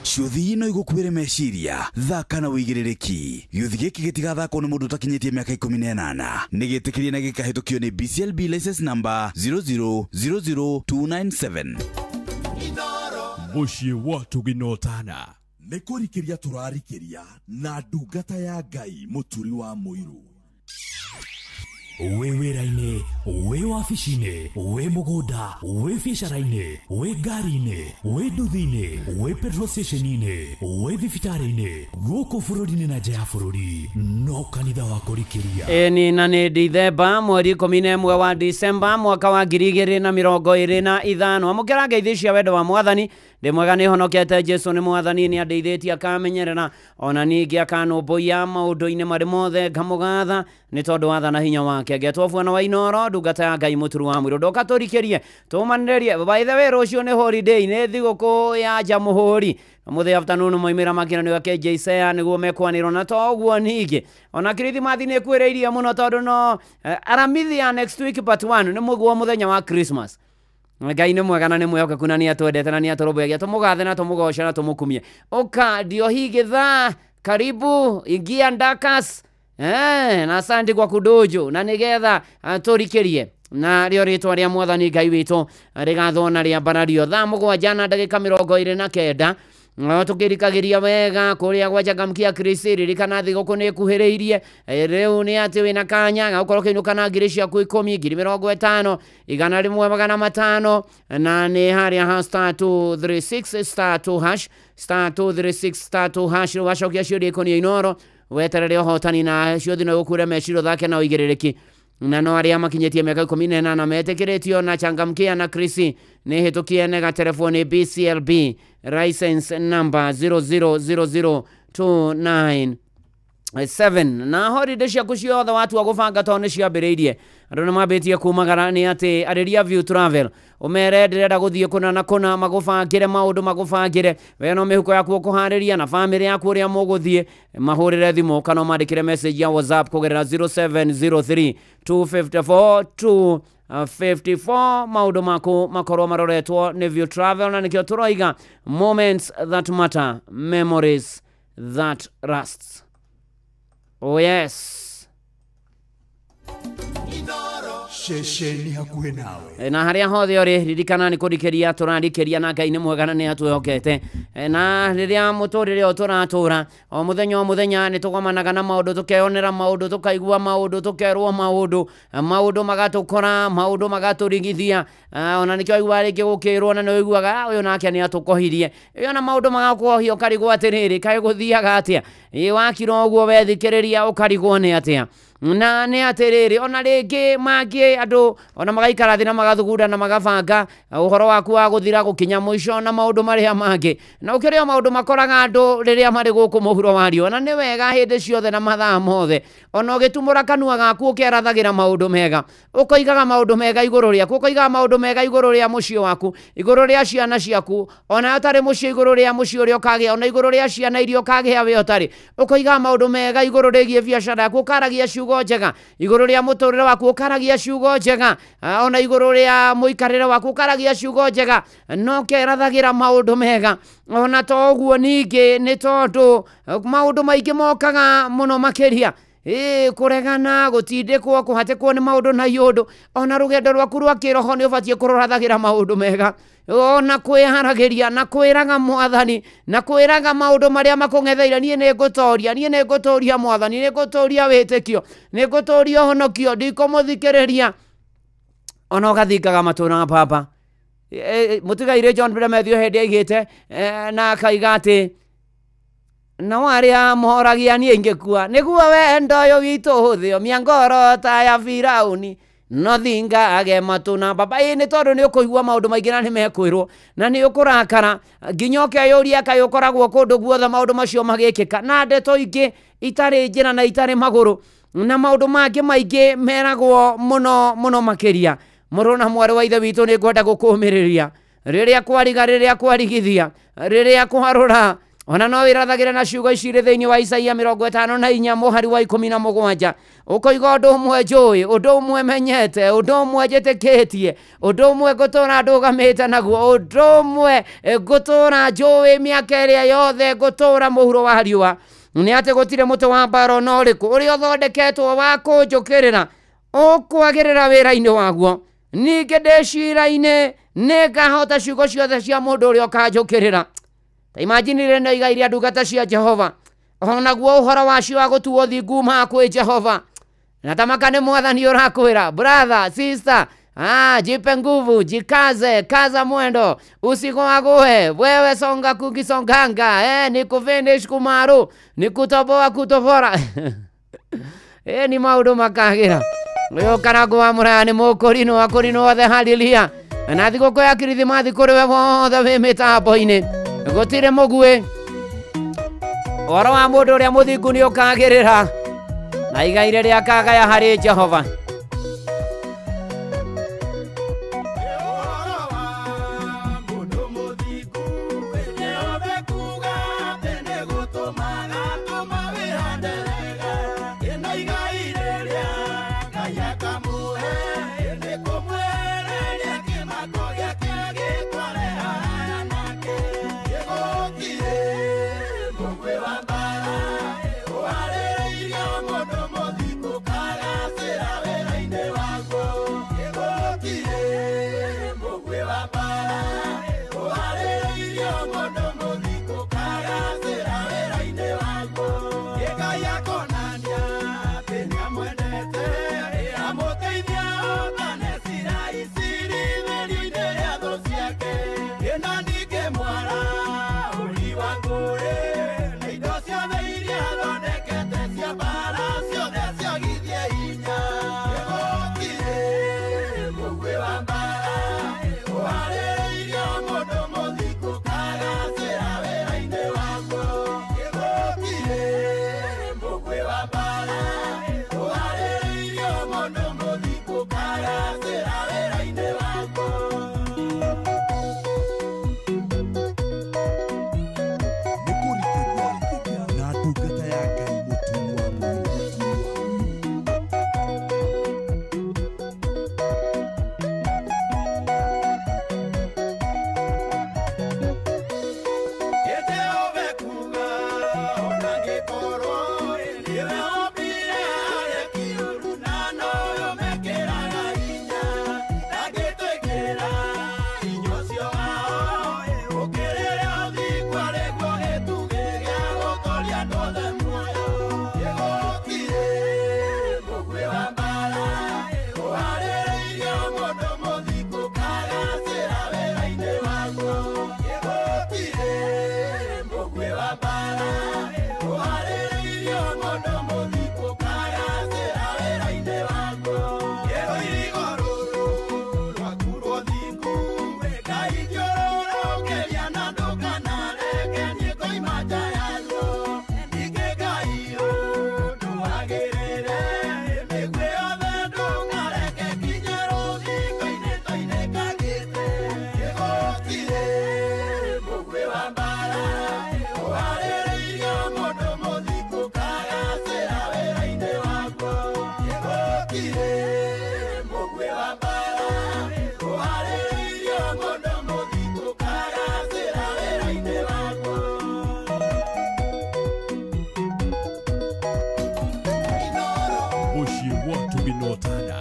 Ciũthi no igũkuĩre meciria, thaka na wĩigĩrĩrĩki. Gĩũthi gĩkĩ gĩtigathakwo nĩ mũndũ ũtakinyĩtie mĩaka 18. Nĩ gĩtĩkĩrie na gĩkahĩtũkio nĩ BCLB license number 0000297. Mũciĩ wa Tũginotana nĩ kũrikĩria tũrarikĩria na ndungata ya Ngai mũturi wa mũirũ. Wĩ wĩra-inĩ, wĩ wabici-inĩ, wĩ mũgũnda, wĩ biacara-inĩ, wĩ ngari-inĩ, wĩ nduthi-inĩ, wĩ petrol station-inĩ, wĩ thibitarĩ-inĩ, gũkũ bũrũri-inĩ na nja ya bũrũri, no kanitha wa kũrikĩria. Ĩni na nĩ Dithemba mweri 11 wa Disemba mwaka wa 2025. Amũkĩra ngeithi cia wendo wa Mwathani. Ndĩ mwega nĩ honokete, Jesu nĩ Mwathani, nĩ andeithĩtie akamenyerera, ona ningĩ akanũmbũiya maũndũ-inĩ marĩ mothe, ngamũgatha nĩ tondũ wa tha na hinya wake. Ngetwo bwana wa Inoro ndungata ya Ngai mũturu wa mũirũ. Ndoka tũrikĩrie tũmanĩrĩrie. By the way, rũciũ nĩ holiday, nĩ thigũkũ ya Jamhuri. Mũthĩ afternoon moimĩra makiranio ya KJ Isaiah nĩguo mekwanĩrwo, na to ũguo ningĩ ona kirithimathi nĩ ĩkuĩrĩirie mũno tondũ no aramithi ya next week part 1 nĩ mũguo mũthenya wa Christmas. Ngai nĩ mwega na nĩ mwĩhokeku na nĩ atwendete na nĩ atũrũmbũyagia. Tũmũgathe na tũmũgoce na tũmũkumie. Ũka ndio hii gĩthaa, karibu ingia ndakas na asante kwa kudojo na nĩgetha tũrikĩrie na rĩo rĩtwa rĩa Mwathani Ngai witũ rĩgathwo na rĩambarario. Thaa 7 na ndagĩka 29 No tũkĩrikagĩria wega kũrĩa gwa Changamkia Krisi, ririkana thigũkũ nĩ ĩkuhĩrĩirie. Rĩu nĩ atĩ wĩna kanya ga gũkorwo ũkĩinũka na ngiri ciaku 10, ngiri 50, 100, 500, na nĩ harĩa ha star 236 star 2 hash, star 236 star 2 hash. Rĩu wacokia ciũria ikoniĩ Inooro, weterere ũhotani na ciothe no gũkure meciria ũthake na ũigĩrĩrĩki. Na no arĩa makinyĩtie mĩaka 18 metĩkĩrĩtio na Changamkia na Krisi nĩ hĩtũkie nega telefoni BCLB license number 0000297. Na holiday ciaku ciothe watua gũbanga tondũ nĩ ciambĩrĩirie, andũ nĩ mambĩtie kumagara nĩ atĩ arĩria View Travel ũmere ndĩrenda gũthiĩ kũna na kũna, magũbangĩre maũndũ, magũbangĩre we no mĩhuko yaku ũkũharĩria na bamĩrĩ yaku ũrĩa mũgũthiĩ. Mahũrĩre thimũ kana ũmandĩkĩre message ya WhatsApp kũgerera 0703 254 254. Maũndũ maku makorwo maroretwo nĩ View Travel, na nĩkĩo tũroiga moments that matter, memories that lasts. Oh yes. Ceceni hakuhĩ nawe. Na harĩa hothe ũrĩ, ririkana nĩ kũrikĩria tũrarikĩria na Ngai nĩ mwega na nĩ atwĩhokete. Na rĩrĩa mũtũrĩre ũyũ tũratũra o mũthenya o mũthenya nĩ tũgomanaga na maũndũ, tũkeyonera maũndũ, tũkaigua maũndũ, tũkerwo maũndũ, maũndũ magatũkora, maũndũ magatũrigithia. Ona nĩkĩo waigua rĩngĩ gũkĩrwo na nĩ ũiguaga ũyũ nake nĩ atũkohirie. Ĩyo na maũndũ magakũhia ũkarigwo atĩrĩrĩ, kaĩ gũthiaga atĩa? Ĩ wakira ũguo wethikĩrĩria ũkarigwo nĩ atĩa? Na nĩ atĩrĩrĩ, ona rĩngĩ mangĩ andũ ona magaikara thĩ na magathugunda na magabanga ũhoro waku wa gũthira gũkinya mũico na maũndũ marĩa mangĩ. Na ũkĩrĩ o maũndũ makoraga andũ rĩrĩa marĩ gũkũ mũhuro wa riũa, na nĩ wega hĩndĩ ciothe na mathaa mothe ona ũgĩtumũra kanua gaku ũkĩarathagĩra maũndũ mega, ũkoigaga maũndũ mega igũrũ rĩaku, ũkoigaga maũndũ mega igũrũ rĩa mũciĩ waku, igũrũ rĩa ciana ciaku, ona ũtarĩ mũciĩ igũrũ rĩa mũciĩ ũrĩa ũkagĩa, ona igũrũ rĩa ciana iria ũkagĩa we ũtarĩ, ũkoigaga maũndũ mega igũrũ rĩgiĩ biacara yaku, ũkaragia ciugo njega igũrũ rĩa mũtũrĩre waku, ũkaragia ciugo njega ona igũrũ rĩa mũikarĩre waku, ũkaragia ciugo njega, no kerathagĩra maũndũ mega. Ona to ũguo ningĩ nĩ tondũ maũndũ maingĩ mokaga mũno makĩria, kũregana, gũtindĩkwo, kũhatĩkwo nĩ maũndũ na iũndũ. Ona rũgendo rwaku rwa kĩroho nĩ ũbatiĩ kũrũrathagĩra maũndũ mega, ona kwĩharagĩria na kwĩraga mwathani na kwĩraga maũndũ marĩa makũng'etheire, niĩ nĩ ngũtoria, niĩ nĩ ngũtũria mwathani, nĩ ngũtũria wĩtĩkio, nĩ ngũtũria ũhonokio, ndikũmũthikĩrĩria. Ona ũgathingaga matũ na baba. Mũtigairĩ John Bremethio hĩndĩ aigĩte na akaiga atĩ nao arĩa moragia niĩ ingĩkua nĩguo wendo ũyũ witũ ũhũthĩo mĩangoro ta ya Firauni no thingage matũ na baba. Ĩ nĩ tondũ nĩ ũkũigua maũndũ maingĩ na nĩ mekwĩrwo na nĩ ũkũrakara nginya ũkeyũria kaĩ ũkoragwo kũndũ guothe maũndũ macio magĩkĩka, na ndeto ingĩ itarĩ njĩra na itarĩ magũrũ na maũndũ mangĩ maingĩ meragwo mũno mũno makĩria. Mũrũ na mwarĩ wa ithe witũ, nĩ ngwenda gũkũũmĩrĩria rĩrĩa kwariga, rĩrĩa kwarigithia, rĩrĩa kwarũra, ona no wĩrathagĩra na ciugo ici irĩ thĩinĩ wa Isaia 54 mũhari wa 17, ũkoiga ũndũ ũmwe njũĩ, ũndũ ũmwe menyete, ũndũ ũmwe njĩtĩkĩtie, ũndũ ũmwe ngũtũra ndũgamĩte naguo, ũndũ ũmwe ngũtũra njũĩ mĩaka ĩrĩa yothe ngũtũra mũhuro wa riũa, nĩ atĩ gũtirĩ mũtĩ wa mbara ona ũrĩkũ ũrĩa ũthondeketwo wa kũnjũkĩrĩra ũkwagĩrĩra wĩra-inĩ waguo. Ningĩ ndĩ cira-inĩ nĩ ngahota ciugo ciothe cia mũndũ ũrĩa ũkanjũkĩrĩra. Ta imagine rĩrĩ nĩ igai rĩa ndungata cia Jehova, onaguo ũhoro wacio wa gũtuo thingu umaga kwĩ Jehova. Na tamaka nĩ mwathani ũrakwĩra, brother, sister, jipe nguvu, jikaze, kaza mwendo, usigoagoe, wewe songa kukisonganga, ni kufinish kumaru, ni kutoboa kutobora. Ni maũndũ makagĩra. Ũyũ karangũ wa mũraya nĩ mũkũrinũ, akũrinũ othe halilia. Na thigũkũ ya kirithimathi kũrĩ we wothe wĩ mĩtambo-inĩ, gũtirĩ mũguĩ. Ũhoro wa mũndũ ũrĩa mũthingu nĩ ũkagĩrĩra, na igai rĩrĩa akagaya harĩ Jehova. Mũndũ mũthingu kagacĩra wĩra. Stephen Otanda.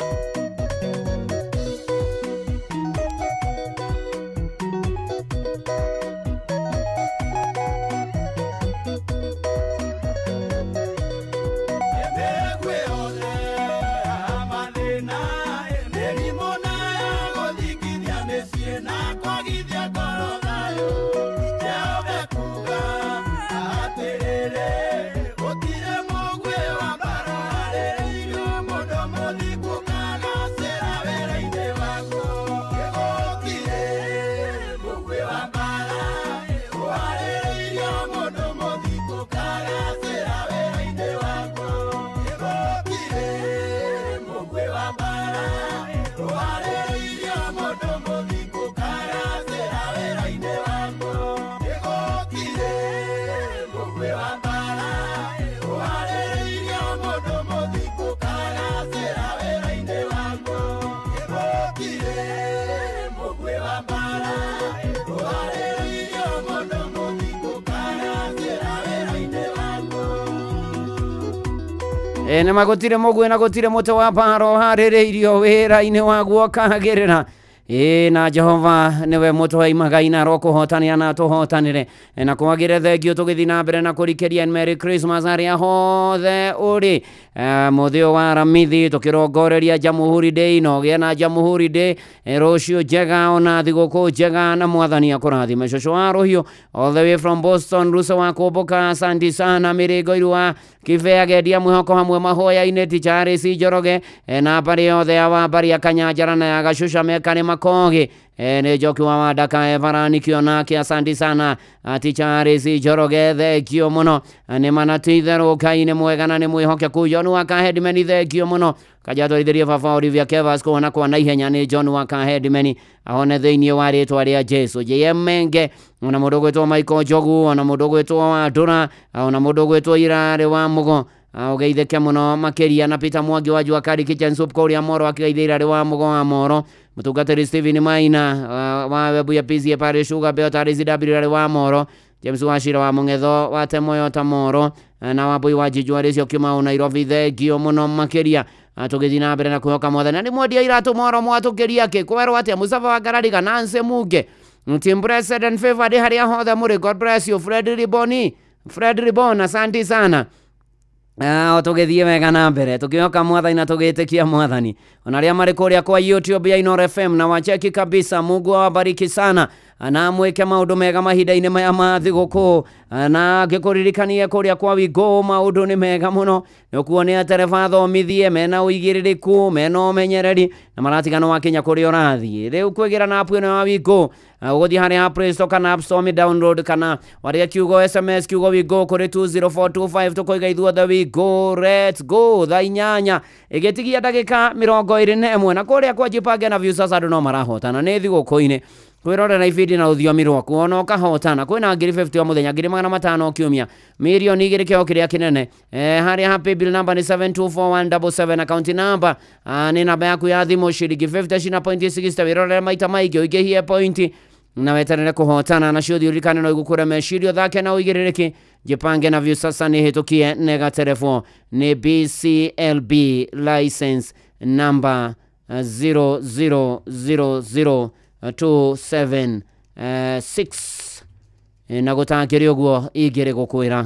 Nĩ magũtirĩ mũguĩ na gũtirĩ mũtĩ wa mbara ũharĩrĩirio wĩra-inĩ waguo ũkagĩrĩra. Na Jehova nĩwe mũtũhei magai na arokũhotania na atũhotanĩre na kwagĩre thengio tũgĩthiĩ na mbere na kũrikĩria Merry Christmas harĩa hothe ũrĩ. Mũthĩ ũyũ wa Aramithi tũkĩrongoreria Jamhuri Day, na ũgĩe na Jamhuri Day rũciũ njega ona thigũkũ njega na mwathani akũrathime. Cũcũ wa Rũhiũ all the way from Boston, Ruso wa Kũmbũka, asante sana. Mĩrĩngo Irua Kibe agendia mwĩhoko hamwe mahoya-inĩ, Ticha Njoroge na mbarĩ yothe ya Wambari ya Kanyanjara na ya Gacuca mekane makogi. Nĩ Njoki wa Wandaka Evarani Kionake, asante sana. Ticha Njoroge, thengio mũno. Nĩ mana ti itherũ Ngai nĩ mwega na nĩ mwĩhokeku. John wa Kahedimeni, thengio mũno. Kaja twarithĩrie baba Olivia Kevas kũhona kwa naihenya nĩ John wa Kahedimeni, ahone thĩinĩ wa rĩtwa rĩa Jesu. JM Menge, ona mũndũ ũgwĩtwo Michael Njogu, ona mũndũ ũgwĩtwo Wandũra, ona mũndũ ũgwĩtwo Irarĩ wa Mũgo, ũgeithĩke mũno makĩria. Na Peter Mwangi wa Jua Kali Kitchen Soup kũrĩa Moro akĩgeithia Irarĩ wa Mũgo wa Moro. Mũtungatĩri Stephen Maina wa webu ya PCA Parish Sugar Belt RCW Irarĩ wa Moro. James Wachira wa Mũng'etho wa Temoyota Moro na Wambui wa Njinju Arĩcio Kĩmau Nairobi, thengio mũno makĩria. Tũgĩthiĩ na mbere na kwĩhoka mwathani. Na nĩ mwendia iratũ Moro mwatũkĩria kĩ kwerwo atĩa? Mustafa wa Ngarariga, Nancy Muge, Team Blessed and Favored harĩa hothe mũrĩ, God bless you. Fred Riboni, Fred Ribon, asante sana. Tũgĩthiĩ wega na mbere tũkĩhoka mwathani na tũgĩtĩkia mwathani. Ona arĩa marĩ kũrĩa kwa YouTube ya Inooro FM na wacheki kabisa, Mungu awabariki sana na mwĩke maũndũ mega mahinda-inĩ maya ma thigũkũ. Na ngĩkũririkanie kũrĩa kwa Wigo maũndũ nĩ mega mũno, nĩ ũkuona atereba athomithie mena ũigĩrĩrĩku, mena ũmenyereri na maratigana wakinya kũrĩa ũrathiĩ. Rĩu kwĩgĩra na app ĩno ya Wigo, ũgũthiĩ harĩa Play Store kana App Store, download kana waria kiugo SMS kiugo Wigo kũrĩ 20425 tũkoiga ithuothe Wigo, let's go. Thaa 8 ĩgĩtigia ndagĩka 21 na kũrĩa kwa Jipange na Viusasa andũ no marahotana nĩ thigũkũ-inĩ kwĩrorera ibindi na rũthiomi rwaku ona ũkahotana. Kwĩna 50,000 o mũthenya, 500,000 kiumia, 2,000,000 kĩo kĩrĩa kĩnene. Harĩa happy bill number nĩ 724177, account number nĩ namba yaku ya thimũ, ciringi 50 cina point 60. Wĩrorere maita maingĩ ũingĩhie point na weterere kũhotana nacio. Thiĩ ũririkane no igũkũre meciria, ũthake na ũigĩrĩrĩki. Jipange na Viusasa nĩ hĩtũkie negaterefo nĩ BCLB license number 0000276 na gũtakĩrĩ ũguo ingĩrĩ gũkwĩra.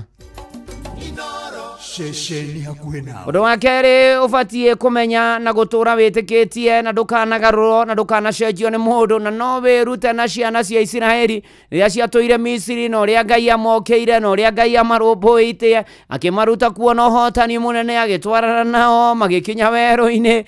Ceceni hakuhĩ nawe. Ũndũ wa kerĩ ũbatiĩ kũmenya na gũtũra wĩtĩkĩtie na ndũkanagarũrwo na ndũkanacenjio nĩ mũndũ, na no wĩrute na ciana cia Isiraeli rĩrĩa ciatũire Misiri na ũrĩa Ngai amokĩire na ũrĩa Ngai amarũmbũĩtie akĩmaruta kuo na ũhotani mũnene, agĩtwarana nao magĩkinya werũ-inĩ.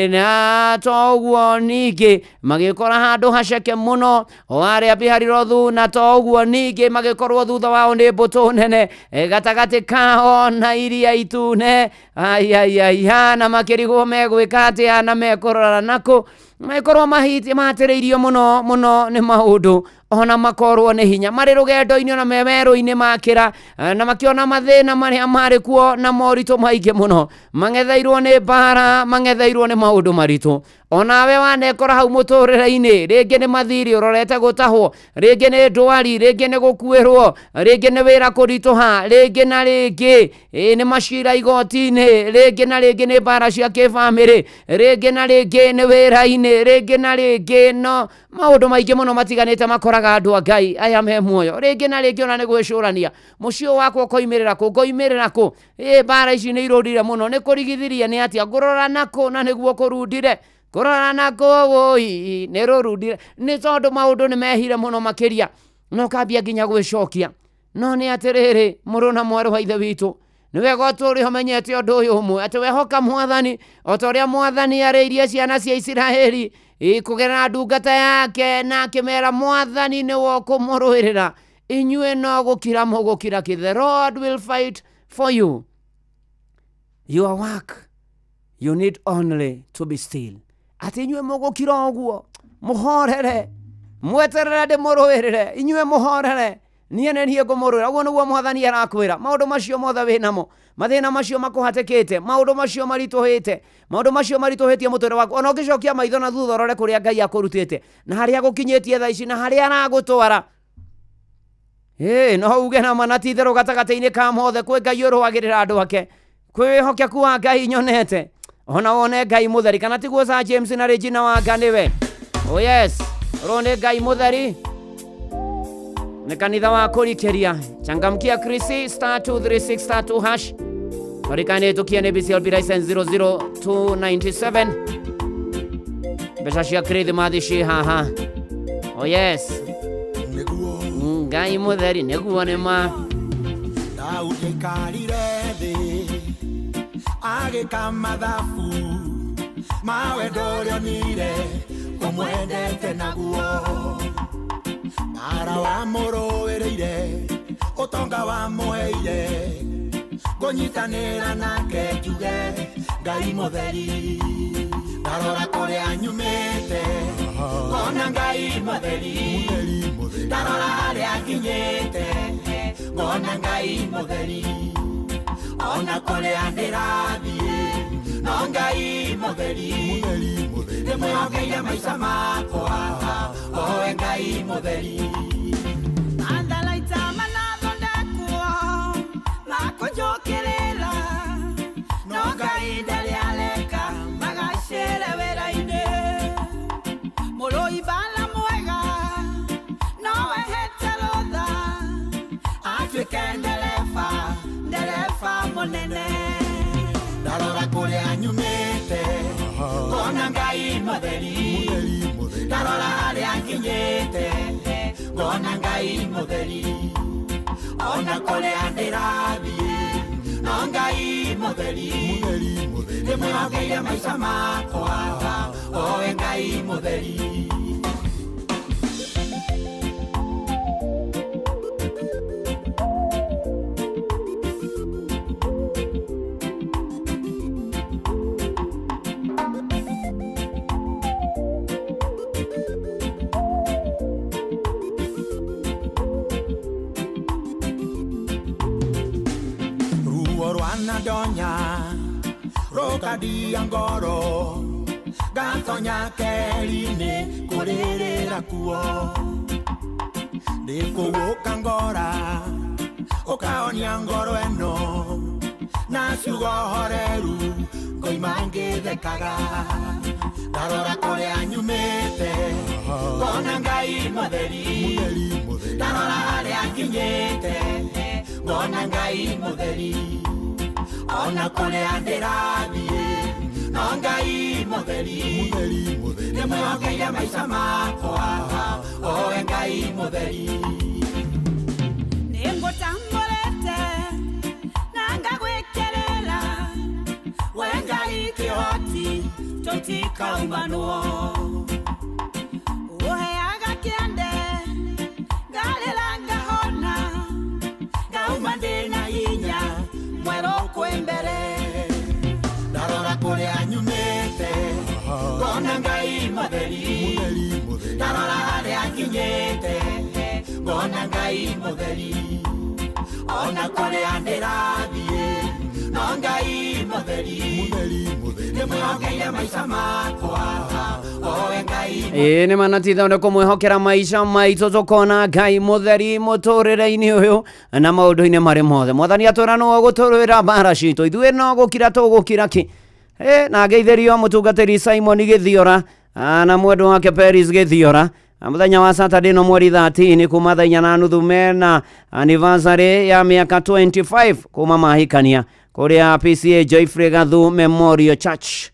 Na to ũguo ningĩ magĩkora handũ haceke mũno o harĩa Piharirothu, na to ũguo ningĩ magĩkorwo thutha wao nĩ mbũtũ nene gatagatĩ kao na iria itune. Ai ai ai, na makĩrigwo megwĩka atĩa na mekũrora nakũ. Magĩkorwo mahatĩrĩirio mũno mũno nĩ maũndũ ona makorwo nĩ hinya marĩ rũgendo-inĩ ona me werũ-inĩ makĩra na makĩona mathĩna marĩa marĩ kuo na moritũ maingĩ mũno, mang'etheirwo nĩ mbara, mang'etheirwo nĩ maũndũ maritũ. Onawe wanekora hau mũtũrĩre-inĩ, rĩngĩ nĩ mathirĩ ũrorete gũtahwo, rĩngĩ nĩ ndwari, rĩngĩ nĩ gũkuĩrwo, rĩngĩ nĩ wĩra kũritũha, rĩngĩ na rĩngĩ nĩ macira igoti-inĩ, rĩngĩ na rĩngĩ nĩ mbara cia kĩbamĩrĩ, rĩngĩ na rĩngĩ nĩ wĩra-inĩ, rĩngĩ na rĩngĩ no maũndũ maingĩ mũno matiganĩte makoraga andũ a Ngai aya me muoyo. Rĩngĩ na rĩngĩ ona nĩ gwĩcũrania mũciĩ ũyũ wakwa ũkoimĩrĩra kũ, ngoimĩrĩra kũ, mbara ici nĩ irũrire mũno, nĩ kũrigithirie nĩ atĩa, ngũrora nakũ na nĩguo kũrundire, kũrora nakũ wũi nĩ rũrundire, nĩ tondũ maũndũ nĩ mehire mũno makĩria na ũkambia nginya gwĩcokia. No nĩ atĩrĩrĩ, mũrũ na mwarĩ wa Ithe witũ, nĩ wega ũtũũre ũmenyete ũndũ ũyũ ũmwe, atĩ wehoka Mwathani o ta ũrĩa Mwathani arĩirie ciana cia Isiraeli kũgerera ndungata yake na akĩmera Mwathani nĩwe ũkũmũrũĩrĩra, inyuĩ no gũkira mũgũkira kĩ. The Lord will fight for you. Your work, you need only to be still. Atĩ inyuĩ mũgũkira ũguo, mũhorere, mweterere ndĩmũrũĩrĩre, inyuĩ mũhorere, niĩ nĩ niĩ ngũmũrũĩra. Ũguo nĩguo Mwathani arakwĩra. Maũndũ macio mothe wĩnamo, mathĩna macio makũhatĩkĩte, maũndũ macio maritũhĩte, maũndũ macio maritũhĩtie mũtũrĩre waku, ona ũngĩcokia maitho na thutha ũrore kũrĩa Ngai akũrutĩte na harĩa agũkinyĩtie thaa ici na harĩa aragũtwara. No uge na ma na ti itherũ gatagatĩ-inĩ ka mothe kwĩ Ngai ũrũagĩrĩra andũ ake, kwĩ wĩhokeku wa Ngai nyonete, ona wone Ngai mũtheri, kana tiguo Sir James na Regina Wanga nĩwe? Oh yes, ũrũ nĩ Ngai mũtheri, nĩ kanitha wa kũrikĩria. Changamkia Krisi star 236 star 2 hash. Marikani tukia nĩ BCLB license 00297. Mbeca cia Kirithimathi ciĩ haha. Oh yes, Ngai mũtheri nĩguo nĩ ma. Daudi aikarire thĩ agĩka mathabu ma wendo ũrĩa onire ũmwendete naguo, mbara wamũrũĩrĩire, ũtonga wamũheire, ngũnyitanĩra nake njuge Ngai mũtheri. Ndarora kũrĩa nyumĩte ngona Ngai mũtheri, ndarora harĩa nginyĩte ngona Ngai mũtheri, ona kũrĩa ndĩrathiĩ no Ngai mũtheri, ndĩmwĩhokeire maica makwa owe Ngai mũtheri. Matharaita manathondekwo makũnjũkĩrĩra, no Ngai ndarĩ areka magacĩre wĩra-inĩ. Mũrũi mbara mwega no ehete rũtha atuĩke ndereba, ndereba mũnene. Ndarora kũrĩa nyumĩte ngona Ngai mũtheri, ndarora harĩa nginyĩte ngona Ngai mũtheri, ona kũrĩa ndĩrathiĩ no Ngai mũtheri, ndĩmwĩhokeire maica makwa owe Ngai mũtheri. Donya rũkandia ngoro ngatonya keri-inĩ kũrĩrĩra kuo, ndĩkũgũka ngora ũkahonia ngoro ĩno na ciugo horeru ngoima ngĩthekaga. Ndarora kũrĩa nyumĩte ngona Ngai mũtheri, ndarora harĩa nginyĩte ngona Ngai mũtheri, ona kũrĩa ndĩrathiĩ no Ngai mũtheri, ndĩmwĩhokeire maica makwa owe Ngai mũtheri. Nĩngũtambũrĩte na ngagwĩkĩrĩra, we Ngai kĩhoti tũtikaumanwo, ũheaga kĩande ngarĩra ngahona, ngauma ndĩna hinya mwerũ kwĩ mbere. Ndarora kũrĩa nyumĩte ngona Ngai mũtheri. Ngai mutheri ona kuria ndirathie no Ngai mutheri mutheri nimwihokere maica makwa owe Ngai. Ĩĩ nĩ manatitha nĩ kũmwĩhokera maica maitũ tũkona Ngai mũtheri mũtũrĩre-inĩ ũyũ na maũndũ-inĩ marĩ mothe. Mwathani atwĩra nĩwe ũgũtũrũĩra mbara citũ, ithuĩ no gũkira tũgũkira ki. Na ngeithĩrio mũtungatĩri Simon Gĩthiora na mwendwa wake Peris Gĩthiora. Mũthenya wa Saturday no mweri 13 kuma thaa 4:30 mena anniversary ya mĩaka 25 kuma mahikania kũrĩa PCA Joyfrey Gathu Memorial Church.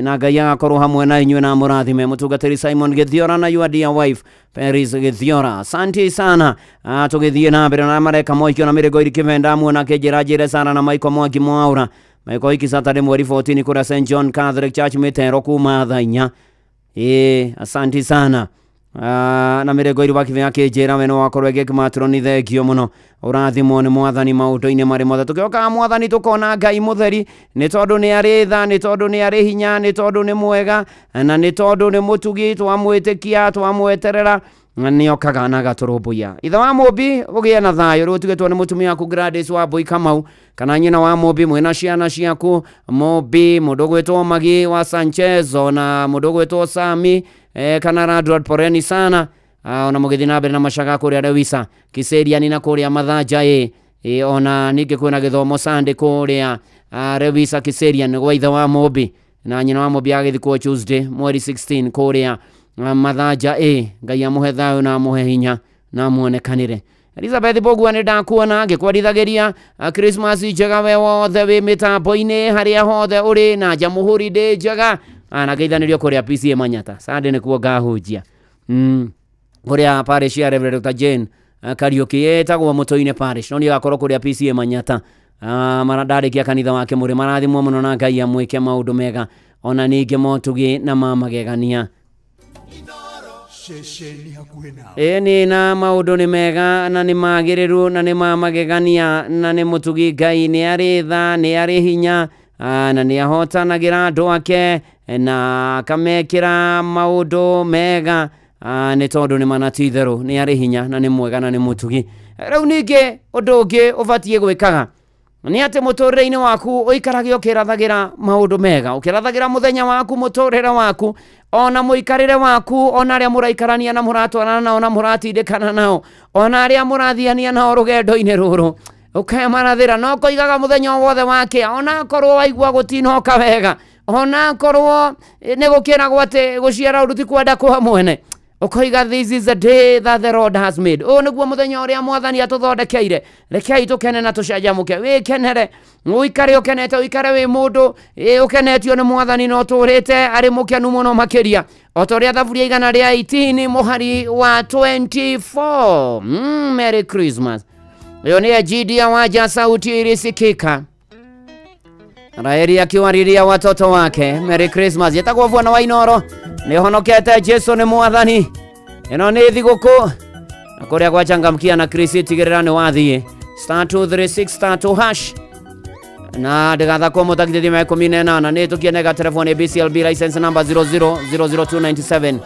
Na Ngai agakorwo hamwe na inyuĩ na mũrathime. Mũtungatĩri Simon Gĩthiora na your dear wife Peris Gĩthiora, asante sana. Tũgĩthiĩ na mbere na mareka moikio na mĩrĩgo iri kĩvenda muona kĩnjĩra njĩre Sara na Michael Mwangi Mwaura. Michael iki Saturday mweri 14 kũrĩa St John Catholic Church Mĩtero kuma thaa 4. Asante sana. Na mĩrĩgo iri wakivea kĩnjĩra we no wakorwo ĩgĩkĩmatroni nĩ thengio mũno. Ũrathimwo nĩ mwathani maũndũ-inĩ marĩ mothe. Tũkĩokaga mwathani tũkona Ngai mũtheri nĩ tondũ nĩ arĩ tha, nĩ tondũ nĩ arĩ hinya, nĩ tondũ nĩ mwega na nĩ tondũ nĩ mũtugi. Twamwĩtĩkia, twamweterera nĩ okaga na agatũrũmbũiya. Ithe wa Mũmbi ũgĩe na thayũ. Rĩu ũtigĩtwo nĩ mũtumia waku Gladys wa Mbui Kamau kana nyina wa Mũmbi mwĩna ciana ciaku Mũmbi, mũndũ ũgwĩtwo Magi wa Sanchez ona mũndũ ũgwĩtwo Sami kana Radward Poreni sana. Ona mũgĩthiĩ na mbere na macaga kũrĩa Lewisa Kiseriani na kũrĩa Mathanja ona ningĩ kwĩna gĩthomo Sunday kũrĩa Lewisa Kiseriani gwa ithe wa Mũmbi na nyina wa Mũmbi agĩthikwo Tuesday mweri 16 kũrĩa Mathanja. Ngai amũhe thayũ na amũhe hinya na amuonekanĩre. Elizabeth Bogua nĩ ndakuona ngĩkwendithagĩria Christmas njega we wothe wĩ mĩtambo-inĩ harĩa hothe ũrĩ na Jamhuri ndĩ njega. Na ngeithanĩrio kũrĩa PCA Manyata Sunday nĩkuo ngahunjia kũrĩa parish ya Reverend Dr. Jane Kariuki ĩtagwo Mũtũinĩ parish, no nĩ agakorwo kũrĩa PCA Manyata. Mara ndarĩkia kanitha wake mũrĩ marathimwo mũno na Ngai amwĩke maũndũ mega ona ningĩ motugi na mamagegania. Ĩni na maũndũ nĩ mega na nĩ magĩrĩru na nĩ mamagegania na nĩ mũtugi. Ngai nĩ arĩ tha, nĩ arĩ hinya na nĩ ahotanagĩra andũ ake na akamekĩra maũndũ mega nĩ tondũ nĩ manatitherũ nĩ arĩ hinya na nĩ mwega na nĩ mũtugi. Rĩu ningĩ ũndũ ũngĩ ũbatiĩ gwĩkaga nĩ atĩ mũtũrĩre-inĩ waku ũikarage ũkĩrathagĩra maũndũ mega, ũkĩrathagĩra mũthenya waku, mũtũrĩre waku, ona mũikarĩre waku, ona arĩa mũraikarania na mũratwarana nao na mũratindĩkana nao, ona arĩa mũrathiania nao rũgendo-inĩ rũrũ ũkemarathĩra no koigaga mũthenya wothe wake, ona korwo waigua gũtinoka wega, ona korwo nĩ gũkĩragwo atĩ gũciara ũndũ ti kwenda kwa mwene, ũkoiga this is the day that the Lord has made. Ũyũ nĩguo mũthenya ũrĩa mwathani atũthondekeire, rekei tũkene na tũcanjamũke. Wĩkenere, ũikare ũkenete, ũikare wĩ mũndũ ũkenetio nĩ mwathani na ũtũrĩte arĩ mũkenu mũno makĩria, o ta ũrĩa thaburia 118 mũhari wa 24. Merry Christmas. Ĩyo nĩ Egidia Wanja, sauti ilisikika Raeli akiwariria watoto wake Merry Christmas. Yetagwo Bwana wa Inoro nĩ honokete Jesu nĩ mwathani. Ĩno nĩ thigũkũ na kũrĩa gwachangamkia na Chris tigĩrĩra nĩ wathiĩ *236 *2# na ndĩgathakwo mũtakithithio mĩa 18 nĩ tũkienega telefoni BCLB license number 0000297.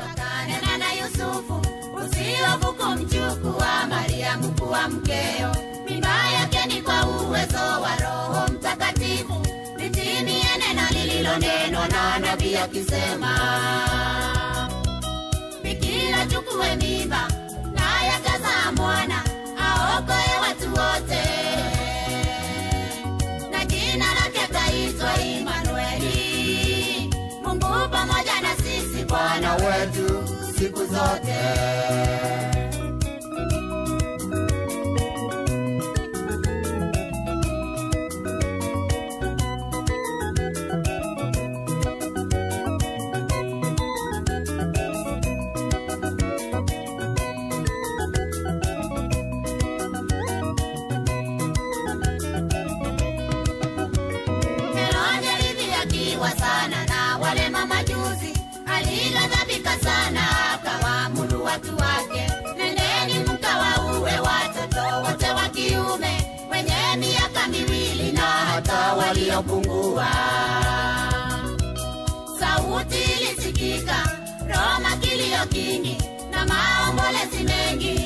Neno na nabii akisema Bikira chukue mimba naye akazaa mwana aokoe watu wote, na jina lake akaitwa Imanueli, Mungu pamoja na sisi, Bwana wetu siku zote. Watu wake, nendeni mkawaue watoto wote wa kiume wenye miaka miwili na hata waliopungua. Sauti ilisikika Roma, kilio kingi na maombolezi mengi.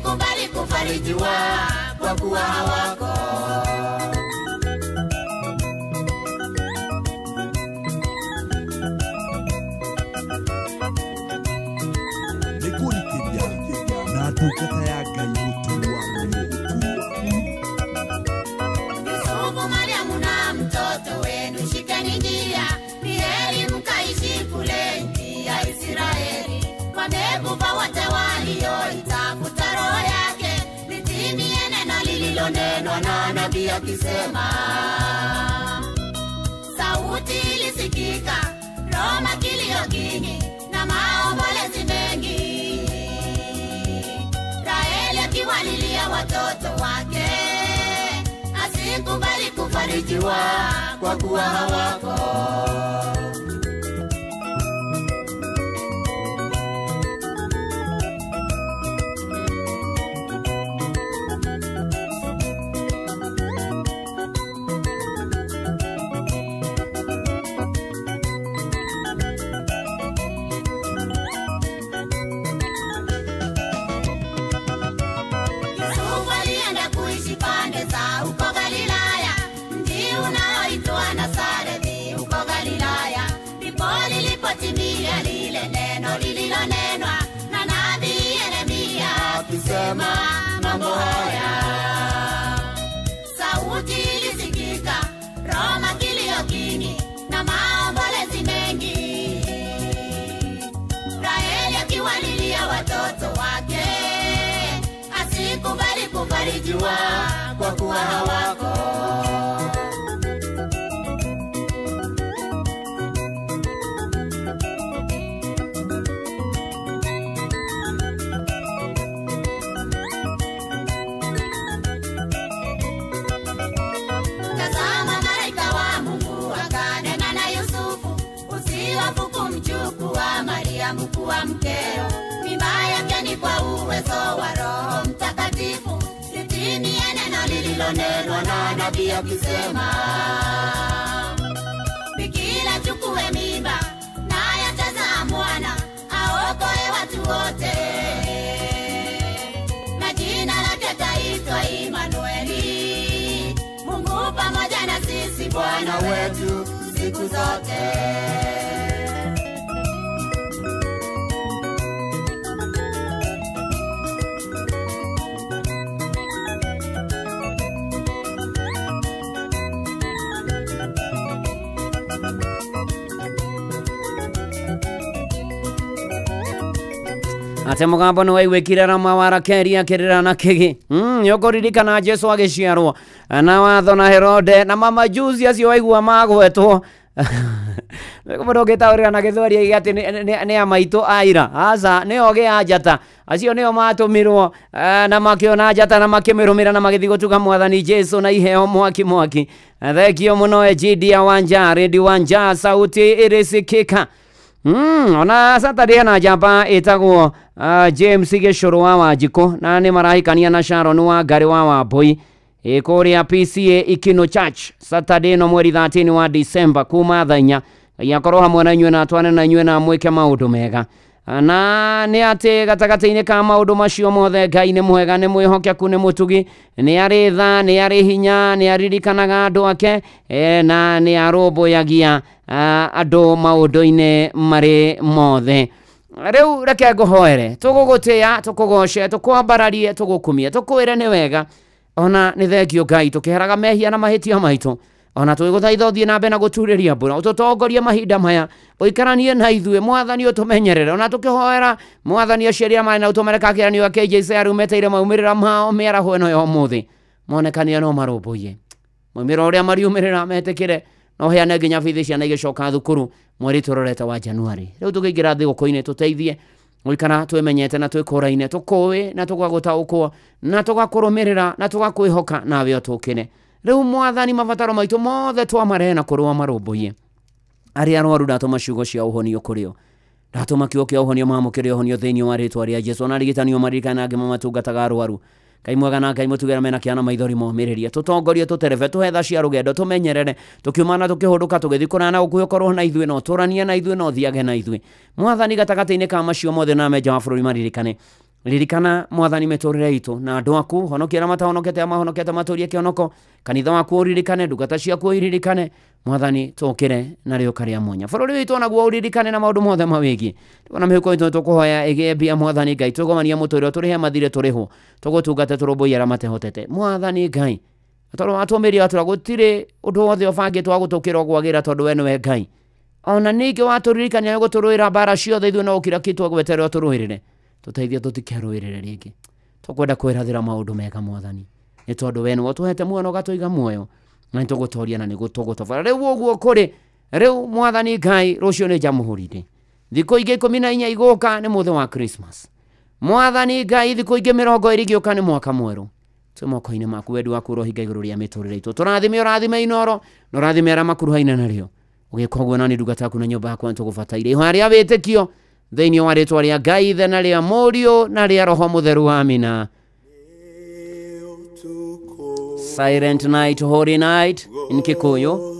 Asikubali kufarijiwa kwa kuwa hawako. Nĩkũrikĩria na ndungata ya Ngai Mũturi wa Yusufu, Mariamu na mtoto wenu shikeni njia, ni heri mkaishi kule nchi ya Israeli. Wamekufa wote walioitafuta roho yake, litimie neno lililonenwa na nabii akisema. Sauti ilisikika Roma, kilio kingi na maombolezi mengi, Raheli akiwalilia watoto wake, asikubali kufarijiwa kwa kuwa hawako. Yusufu alienda kuishi pande za huko Galilaya, mji unaoitwa Nazareti huko Galilaya. Ndipo lilipotimia lile neno lililonenwa na nabii Yeremia akisema mambo haya. Sauti ilisikika Roma, kilio kingi na maombolezi mengi, Raheli akiwalilia watoto wake, asikubali kufarijiwa kwa kuwa hawako. Tazama, malaika wa Mungu akanena na Yusufu, usihofu kumchukua Mariamu kuwa mkeo, mimba yake ni kwa uwezo wa Roho Mtakatifu, litimie neno lililonenwa na nabii akisema, bikira chukue mimba, naye atazaa mwana, aokoe watu wote, na jina lake ataitwa Imanueli, Mungu pamoja na sisi, Bwana wetu siku zote. Ate mũgambo nĩ waiguĩkire Rama wa Rakeli akĩrĩra na kĩgi. Nĩ ũkũririkana Jesu agĩciarwo na watho na Herode na mamajusi acio waigua magwetwo. Mũndũ ũngĩtaũrĩra na gĩthweri oige atĩ nĩ a maitũ aira. Aca, nĩ ogĩ a njata. Acio nĩo matũmirwo na makĩona njata na makĩmĩrũmĩra na magĩthiĩ gũtuga mwathani Jesu na iheo mwaki mwaki. Thengio mũno Egidia Wanja, Redi Wanja, sauti ĩrĩsikika. Ona Saturday na njamba ĩtagwo James Gĩcũrũ wa Wanjikũ na nĩ marahikania na Sharon wa Ngarĩ wa Wambui kũrĩa PCA Ikino Church Saturday no mweri 13 wa December kuma thaa inya. Ngai akorwo hamwe na inyuĩ na atwane na inyuĩ na mwĩke maũndũ mega. Na nĩ atĩ gatagatĩ-inĩ ka maũndũ macio mothe Ngai nĩ mwega, nĩ mwĩhokeku, nĩ mũtugi, nĩ arĩ tha, nĩ arĩ hinya, nĩ aririkanaga andũ ake na nĩ arũmbũyagia andũ maũndũ-inĩ marĩ mothe. Rĩu reke ngũhoere, tũgũgũtĩĩa, tũkũgoce, tũkwambararie, tũgũkumie, tũkwĩre nĩ wega, ona nĩ thengio Ngai, tũkĩheraga mehia na mahĩtia maitũ. Ona tũgĩgũthaitha ũthiĩ na mbere na gũturĩria mbura, ũtũtongorie mahinda maya, ũikaranie na ithuĩ mwathani, ũtũmenyerere. Ona tũkĩhoera mwathani acio arĩa marĩ na ũtũmereka kĩgeranio gĩa KJCR meteire maumĩrĩra mao mĩaraho ĩno ya ũmũthĩ, monekanie no marũmbũiye maumĩrĩra ũrĩa mariumĩrĩra, metĩkĩre no heane nginya bithi ciana igĩcoka thukuru mweri tũrorete wa Januari. Rĩu tũkĩingĩra thigũkũ-inĩ, tũteithie gũikara twĩmenyete na twĩkũraine, tũkũĩ na tũgagũtaũkwo na tũgakũrũmĩrĩra na tũgakwĩhoka nawe ũtũkĩre. Rĩu mwathani mabataro maitũ mothe twamarehe na kũrĩ marũmbũiye. Arĩa arwaru ndatũma ciugo cia ũhonio kũrĩ o, ndatũma kiugo kĩa ũhonio, mamũkĩre ũhonio thĩinĩ wa rĩtwa rĩa Jesu. Ona arigitani o maririkane angĩ mamatungataga arwaru. Ngai mwega na Ngai mũtugĩra mena kĩana maithori momĩrĩrie, tũtongorie, tũterebe, tũhe tha cia rũgendo, tũmenyerere, tũkiuma na tũkĩhũndũka, tũgĩthiĩ kũraya na gũkuhĩ, ũkorwo na ithuĩ na ũtũranie na ithuĩ na ũthiage na ithuĩ mwathani. Gatagatĩ-inĩ ka macio mothe na menja wa bũrũri maririkane Ririkana mwathani mĩtũrĩre itũ na andũ aku, honokia arĩa matahonokete, arĩa mahonokete matũrie kĩhonoko, kanitha waku ũririkane, ndungata ciaku ũiririkane, mwathani tũkĩre na rĩũka rĩa mwanya. Bũrũri witũ onaguo ũririkane na maũndũ mothe mawĩgiĩ. Ona mĩhuko itũ tũkũhoya ĩgĩe mbia, mwathani Ngai, twĩgomania mũtũrĩre, tũrĩhe mathirĩ tũrĩhwo, tũgũtungate tũrũmbũiye arĩa matehotete. Mwathani Ngai, tondũ watũmĩria watũra gũtirĩ ũndũ wothe ũbangĩtwo wa gũtũkĩra ũgwagĩra, tondũ we nĩwe Ngai. Ona ningĩ watũririkania nĩ gũtũrũĩra mbara ciothe, ithuĩ no gũkira ki twagweterera ũtũrũĩrĩre. Tũteithie tũtikerũĩrĩre rĩngĩ. Tũkwenda kwĩrathĩra maũndũ mega mwathani, nĩ tondũ we nĩwe ũtũhete muoyo na ũgatũiga muoyo, na nĩ tũgũtoria na nĩ tũgũtobora. Rĩu ũguo kũrĩ rĩu mwathani Ngai, rũciũ nĩ Jamhuri-inĩ, thikũ ingĩ 14 igũka nĩ mũthĩ wa Christmas. Mwathani Ngai, thikũ ingĩ 20 igĩũka nĩ mwaka mwerũ. Twĩ moko-inĩ maku, wendi waku ũrohinga igũrũ rĩa mĩtũrĩre itũ. Tũrathime, ũrathime Inooro, na ũrathime arĩa makuruhaine narĩo. Ũgĩka ũguo nani ndungata yaku na nyũmba yakwa nĩtũgũbataire. Ihoya rĩa wĩtĩkio thĩinĩ wa rĩtwa rĩa Ngai Ithe na rĩa Mũriũ na rĩa Roho Mũtheru, amina. Silent night, holy night in Kikuyu.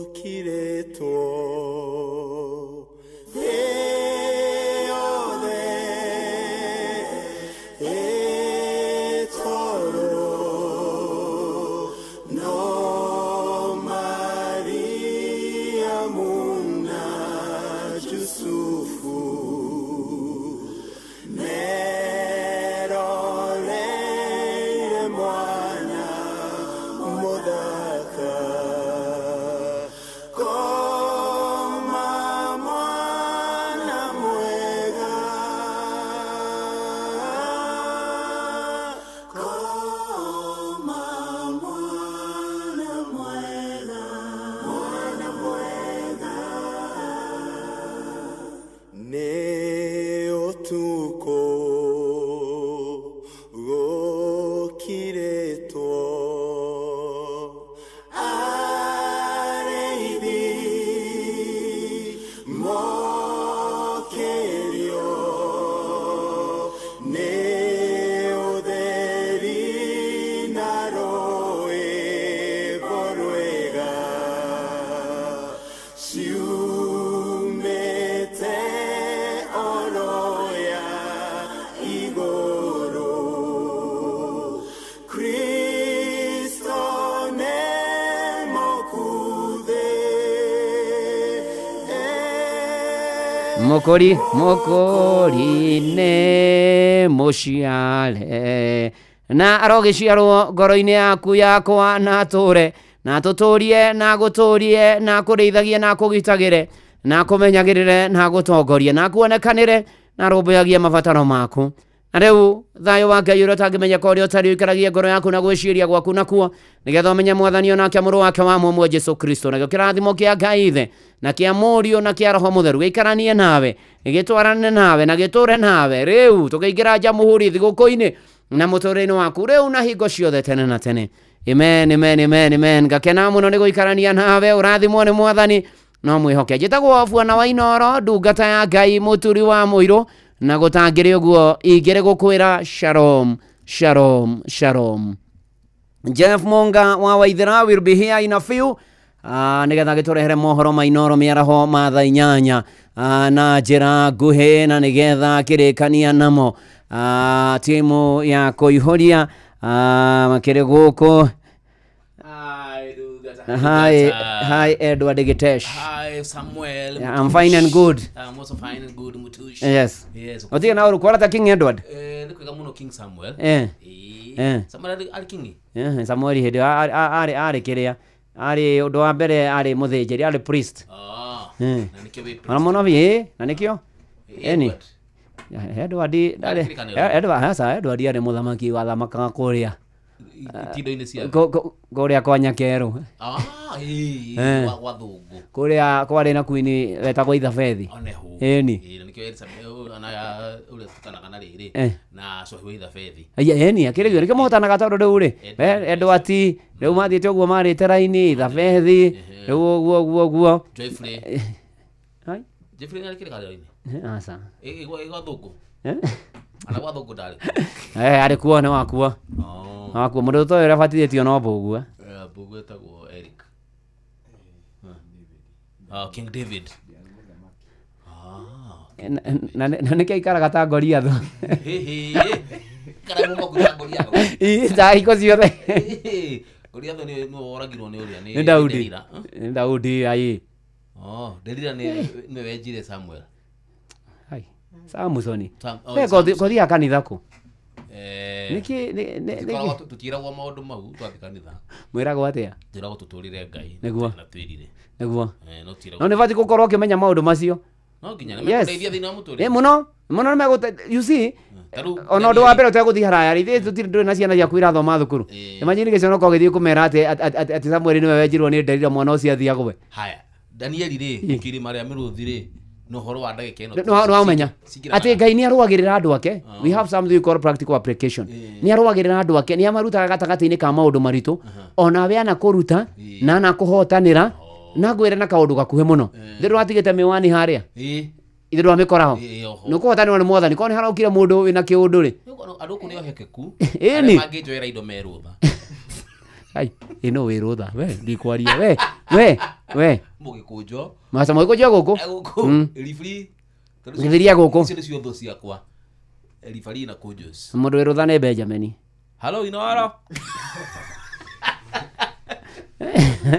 Mokori, mokori ne mũciare na arogĩciarwo ngoro-inĩ yaku yakwa, na atũre na tũtũrie na gũtũrie na kũrĩithagie na kũgitagĩre na kũmenyagĩrĩre na gũtongorie na kuonekanĩre na rũmbũyagie mabataro maku. Na rĩu thayũ wa Ngai ũrĩa ũtangĩmenyeka ũrĩa ũtarĩ ũikaragie ngoro yaku na gwĩciria gwaku nakuo, nĩgetha ũmenye mwathani onake mũrũ wake wa mũmwe Jesũ Kristo. Nakĩo kĩrathimo kĩa Ngai Ithe na kĩa Mũriũ na kĩa Roho Mũtheru gĩikaranie nawe, gĩtwarane nawe na gĩtũre nawe rĩu tũkĩingĩra Jamhuri thigũkũ-inĩ na mũtũrĩre-inĩ waku rĩu na hingo ciothe tene na tene. Amen, amen, amen, amen. Ngakena mũno nĩ gũikarania nawe, ũrathimwo nĩ mwathani no mwĩhoke. Njĩtagwo Bwana wa Inooro, ndungata ya Ngai, mũturi wa mũirũ, na gũtangĩrĩ ũguo ingĩrĩ gũkwĩra shalom, shalom, shalom. Jeff Monga wa Waithera will be here in a few, nĩgetha gĩtũrehere mohoro ma Inooro mĩaraho ma thaa 8 na njĩra nguhĩ, na nĩgetha kĩrĩkania namo timu ya kũihũria makĩrĩ gũkũ. Hi, hi Edward Gitesh. Hi Samuel. Yeah, I'm fine and good. I'm also fine and good, Mutush. Yes. Yes. Otige na urukwara ta King Edward. Nĩ kwega mũno King Samuel. Samuel ari king. Samuel hĩndĩ arĩ kĩrĩa arĩ ũndũ wa mbere arĩ mũthĩnjĩri, arĩ priest. Na nĩkĩo wĩ priest. Ona mũno na nĩkĩo? Eni. Edward Edward hasa Edward arĩ mũthamaki wathamakaga kũrĩa itindo-inĩ cia kũrĩa kwa Nyakerũ. Gwa Thũngũ. Kũrĩa kwarĩ na queen wetagwo Ithabethi. Oneho. Ĩni. Na nĩkĩo Elizabeth ona ũrĩa tũtanaga na rĩrĩ na Cohi wa Ithabethi. Ĩni akĩrĩ gĩo nĩkĩo mahotanaga tondũ rĩu rĩ Edward rĩu mathiĩte ũguo marĩte raini Ithabethi rĩu ũguo ũguo ũguo. Jeffrey. Jeffrey nĩ arĩ kĩrĩkanĩro-inĩ? Aca. Gwa Thũngũ. Ana gwa Thũngũ ndarĩ. Arĩ kuo nĩ wakuo. Wakuo mũndũ ũtoĩ ũrĩa abatithĩtio no Mbũgua. Mbũgua etagwo Eric. King David. Na nĩkĩo aikaraga ta Goliath. Kana muma kuita Goliatho. Ii, ta iko ciothe. Goliatho nĩ woragirwo nĩ ũrĩa nĩ Daudi. Nĩ Daudi ai. Oh, Delila nĩ wenjire Samuel. Ai. Samusoni. We kothia kanitha kũ? Niki tutiragwo maũndũ mau twathiĩ kanitha. Mwĩragwo atĩa? Twĩragwo tũtũrĩre Ngai. Nĩguo. Na twĩrire. Nĩguo. No no nĩ batiĩ gũkorwo ũkĩmenya maũndũ macio. No nginya nĩ megũteithia thĩinĩ wa mũtũrĩre. Mũno mũno nĩ megũte you see ona ũndũ wa mbere ũtegũthiĩ haraya rĩ ithuĩ tũtirĩ ndũrĩ na ciana ciaku irathoma thukuru. Imagine gĩconoka ũgĩthiĩ kũmera atĩ Samuel nĩwe wenjirwo nĩ Delila mwana ũcio athiĩ agwe. Haya Danieli rĩ kĩrĩma rĩa mĩrũthi rĩ no horo wa ndagĩka ĩno no wamenya atĩ Ngai nĩ arũagĩrĩra andũ ake. We have something we call practical application. Nĩ arũagĩrĩra andũ ake, nĩ amarutaga gatagatĩ-inĩ ka maũndũ maritũ onawe anakũruta na anakũhotanĩra na ngwĩre na kaũndũ gakuhĩ mũno. Ithe ndũratigĩte mĩwani harĩa, ithe ndũramĩkoraho, nĩ ũkũhotanĩrwo nĩ mwathani. Korwo nĩ haraukire mũndũ wĩna kĩũndũ rĩ, andũ kũ nĩ ohekeku ĩni mangĩnjoera indo me rũtha. Ai, ĩno wĩ rũtha we ndikwaria we we we mũgĩkũnjo maca mũgĩkũnjo gũkũ ribri gĩthiria gũkũ icio nĩcio thũ ciakwa ribari na kũnjos. Mũndũ wĩ rũtha nĩ Benjamin. Hello Inoro.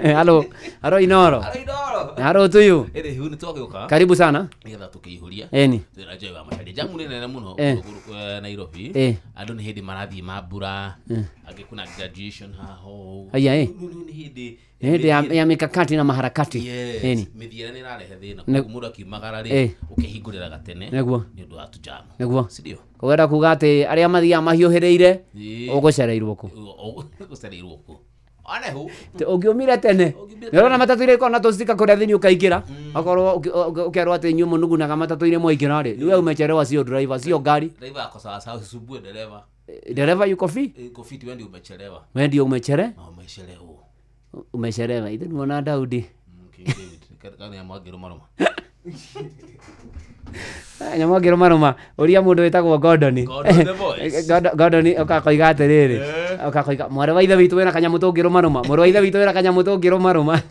Halo, halo Inoro. Halo Inoro. Halo tuyu. Ere hiu ni twagĩũka. Karibu sana. Nĩgetha tũkĩihũria. Eni. Twĩna Joy wa Macharia. Jamu nĩ nene mũno Nairobi. Andũ nĩ hĩndĩ marathiĩ mambura. Angĩ kuna graduation haho. Aya eh. Nĩ hĩndĩ hĩndĩ ya mikakati na maharakati. Eni. Mĩthiĩre nĩ ĩrarehe thĩna. Koguo mũndũ akiumagara rĩ ũkĩhingũrĩra gatene. Nĩguo. Nĩ ũndũ wa tujamu. Nĩguo. Si ndio? Kũgenda kuga atĩ arĩa mathiaga mahiũhĩrĩire ũgũcereirwo kũ? Ũgũcereirwo kũ? Anehu ũngĩumire tene nĩũrona matatũ-inĩ ĩkorwo na tũcika kũrĩa thĩinĩ ũkaingĩra okorwo ũkerwo atĩ inyuĩ mũnugunaga matatũ-inĩ mwaingĩra rĩ rĩu umechelewa, sio driver sio gari. Driver ako sawa sawa, usisumbue dereva. Dereva yuko fi? Yuko fit, wewe ndio umechelewa. Wewe ndio umechelewa. Umechelewa. Umechelewa. Ithe nĩwona Daudi. King David kana nyamũ maroma. Nyamũ angĩrũmarũma ũria mũndũ wĩtagwo Gordon. Gordon ũkakoiga atĩrĩrĩ, ũkakoiga mwarĩ wa ithe witũ wĩna kanyamũ tũngĩrũmarũma, mũrũ wa ithe witũ wĩna kanyamũ tũngĩrũmarũma.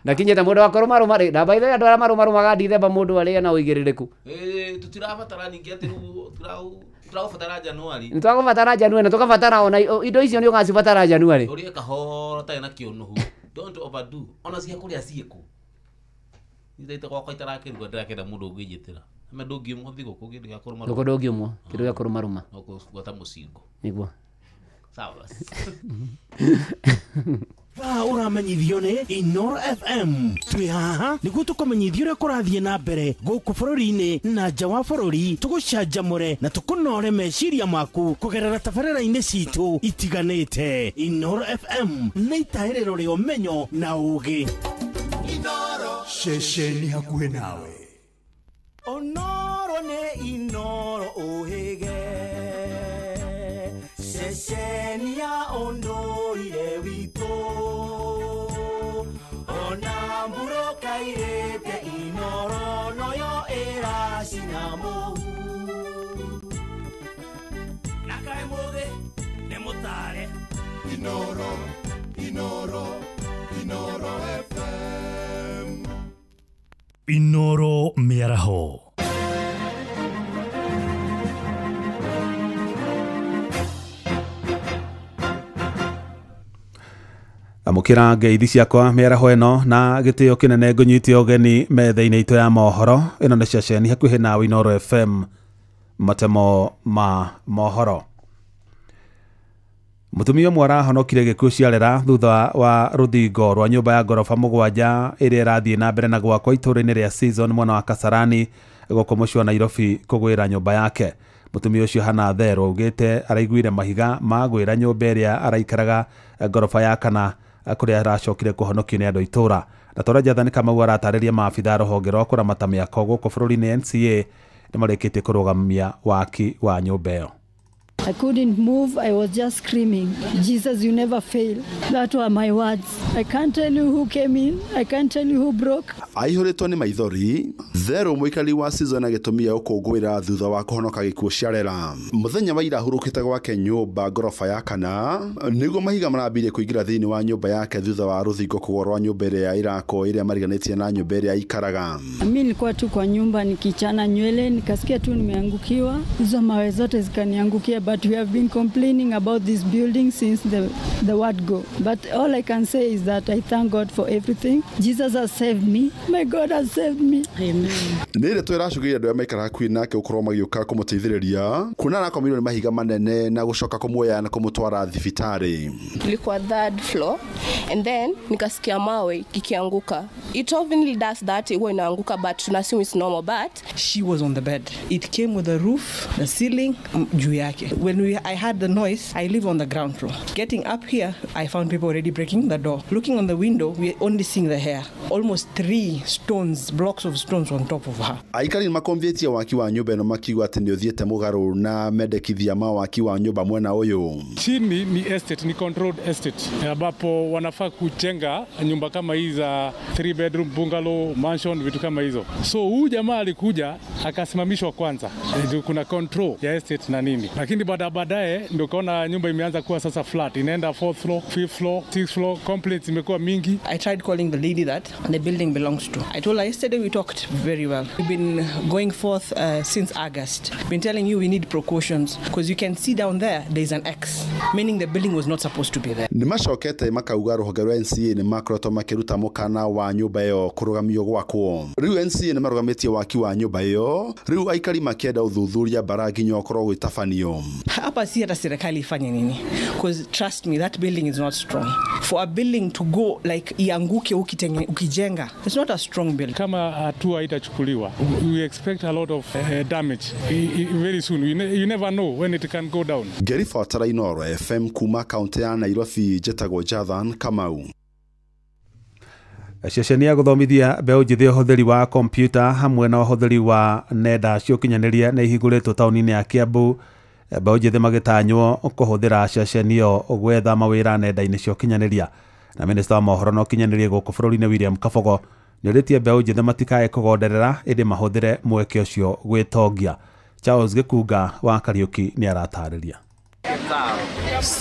Ndakinyĩte mũndũ wa kũrũmarũma rĩ, na by the way andũ arĩa marũmarũmaga Dithemba mũndũ arĩe na ũigĩrĩrĩku. Tũtirabatara ningĩ atĩ rĩu tũragũbatara Januari. Nĩ twagũbatara Januari na tũkabatara ona indo icio nĩ ũgacibatara Januari. Ũrĩe kahora ũtarĩ na kĩũnũhu. Don't overdo. Ona cia kũrĩa ciĩkũ. Nĩthaita gwakwa itarakĩruga ndĩrakĩenda mũndũ ũngĩnjĩtĩra. Ame ndũngiumwo thigũkũ kĩndũ gĩa kũrũmarũma. Thũkũ ndũngiumwo kĩndũ gĩa kũrũmarũma. No kũgwata mũcingo. Nĩguo. Sawa basi. Thaa ũramenyithio nĩ Inoro FM. Twĩ haha nĩguo tũkũmenyithie ũrĩa kũrathiĩ na mbere gũkũ bũrũri-inĩ na nja wa bũrũri, tũgũcanjamũre na tũkũnore meciria maku kũgerera tabarĩra-inĩ citũ itiganĩte. Inoro FM nĩ itahĩrĩro rĩa ũmenyo na ũũgĩ. Ceceni hakuhĩ nawe. Onoro nĩ Inoro ũhĩge, ceceni ya ũndũire witũ, ona mbura kairĩte Inoro noyo ĩracina mũhu. Na kaĩ mũthĩ nĩ mũtare. Inoro, Inoro, Inoro FM. Inoro mĩaraho. Amũkĩra ngeithi ciakwa mĩaraho ĩno na gĩtĩo kĩnene ngũnyite ũgeni metha-inĩ itũ ya mohoro. Ĩno nĩ ceceni hakuhĩ nawe Inoro FM, matemo ma mohoro. Mũtumia ũmwe arahonokire gĩkuũ ciarera thutha wa rũthingo rwa nyũmba ya ngoroba 7 ĩrĩa ĩrathiĩ na mbere na gwakwo itũũra-inĩ rĩa Season mwena wa Kasarani gũkũ mũciĩ wa Nairobi kũgwĩra nyũmba yake. Mũtumia ũcio Hannah Therũ augĩte araiguire mahiga magwĩra nyũmba ĩrĩa araikaraga ngoroba ya kana kũrĩa aracokire kũhonokio nĩ andũ a itũũra. Na Tora Jathani Kamau aratarĩria maabitha a rũhonge rwa kũramata mĩako gũkũ bũrũri-inĩ NCA nĩ marĩkĩtie kũrũgamia waki wa nyũmba ĩyo. I couldn't move. I was just screaming, Jesus, you never fail. That were my words. I can't tell you who came in. I can't tell you who broke. Aihũrĩtwo nĩ maithori Therũ mũikari wa Season agĩtũmia ũkũngũĩra thutha wa kũhonoka gĩkuũ ciarera. Mũthenya wa ira ahurũkĩte gwake nyũmba ngoroba ya kana nĩguo mahiga marambirie kũingĩra thĩinĩ wa nyũmba yake thutha wa rũthingo kũgwa rwa nyũmba ĩrĩa ĩrakwo ĩrĩa mariganĩtie na nyũmba ĩrĩa aikaraga. Mimi nilikuwa tu kwa nyumba nikichana nywele, nikasikia tu nimeangukiwa, hizo mawe zote zikaniangukia. But we have been complaining about this building since the word go. But all I can say is that I thank God for everything. Jesus has saved me. My God has saved me. Amen. Nĩ ndeto ĩracũgĩire andũ arĩa maikara hakuhĩ nake gũkorwo magĩũka kũmũteithĩrĩria kuona arakomirwo nĩ mahiga manene na gũcoka kũmuoya na kũmũtwara thibitarĩ. Tulikuwa third floor and then nikasikia mawe ikianguka. It often does that, huwa inaanguka, but tunasema it's normal, but she was on the bed. It came with the roof, the ceiling juu yake. When I heard the noise, I live on the ground floor. Getting up here, I found people already breaking the door. Looking on the window, we only seeing the hair. Almost 3 stones, blocks of stones on top of her. Aikari makomvietie waki wa nyũmba ĩno makiuga atĩ nĩ ũthiĩte mũgarũ na mendekithia ma waki wa nyũmba mwena ũyũ. Chini ni estate, ni controlled estate ambapo wanafaa kujenga nyumba kama hizi za 3 bedroom bungalow, mansion, vitu kama hizo. So huyu jamaa alikuja akasimamishwa kwanza. Kuna control ya estate na nini. Lakini baadaye ndio kaona nyumba imeanza kuwa sasa flat, inaenda 4th floor, 5th floor, 6th floor, complaints imekuwa mingi. I tried calling the lady that the building belongs to. I told her yesterday we talked very well. We've been going forth since August. Been telling you we need precautions because you can see down there there's an X, meaning the building was not supposed to be there. Nĩ macokete makauga rũhonge rwa NCA nĩ makoretwo makĩruta mũkana wa nyũmba ĩyo kũrũgamio gwakwo. Rĩu NCA nĩ marũgamĩtie waki wa nyũmba ĩyo, rĩu aikari makĩenda ũthuthuria mbara nginya ũkorwo ũgĩtabanio. Hapa si hata serikali ifanye nini, because trust me, that building is not strong. For a building to go like ianguke ukijenga, it's not a strong building. Kama hatua itachukuliwa, we expect a lot of damage very soon. You never know when it can go down. Ngĩribotera Inooro FM kuma kaunti ya Nairobi, njĩtagwo Jathan Kamau. Ceceni ya gũthomithia mbeũ njĩthĩ ũhũthĩri wa kompiuta hamwe na ũhũthĩri wa nenda cia ũkinyanĩria nĩ ihingũrĩtwo taũni-inĩ ya Kiambu, mbeũ njĩthĩ magĩtanywo kũhũthĩra ceceni ĩyo gwetha mawĩra nenda-inĩ cia ũkinyanĩria. Na minista wa mohoro na ũkinyanĩria gũkũ bũrũri-inĩ William Kabogo nĩorĩtie mbeũ njĩthĩ matikae kũgonderera ĩndĩ mahũthĩre mweke ũcio gwĩtongia. Charles Gĩkunga wa Kariũki nĩaratarĩria.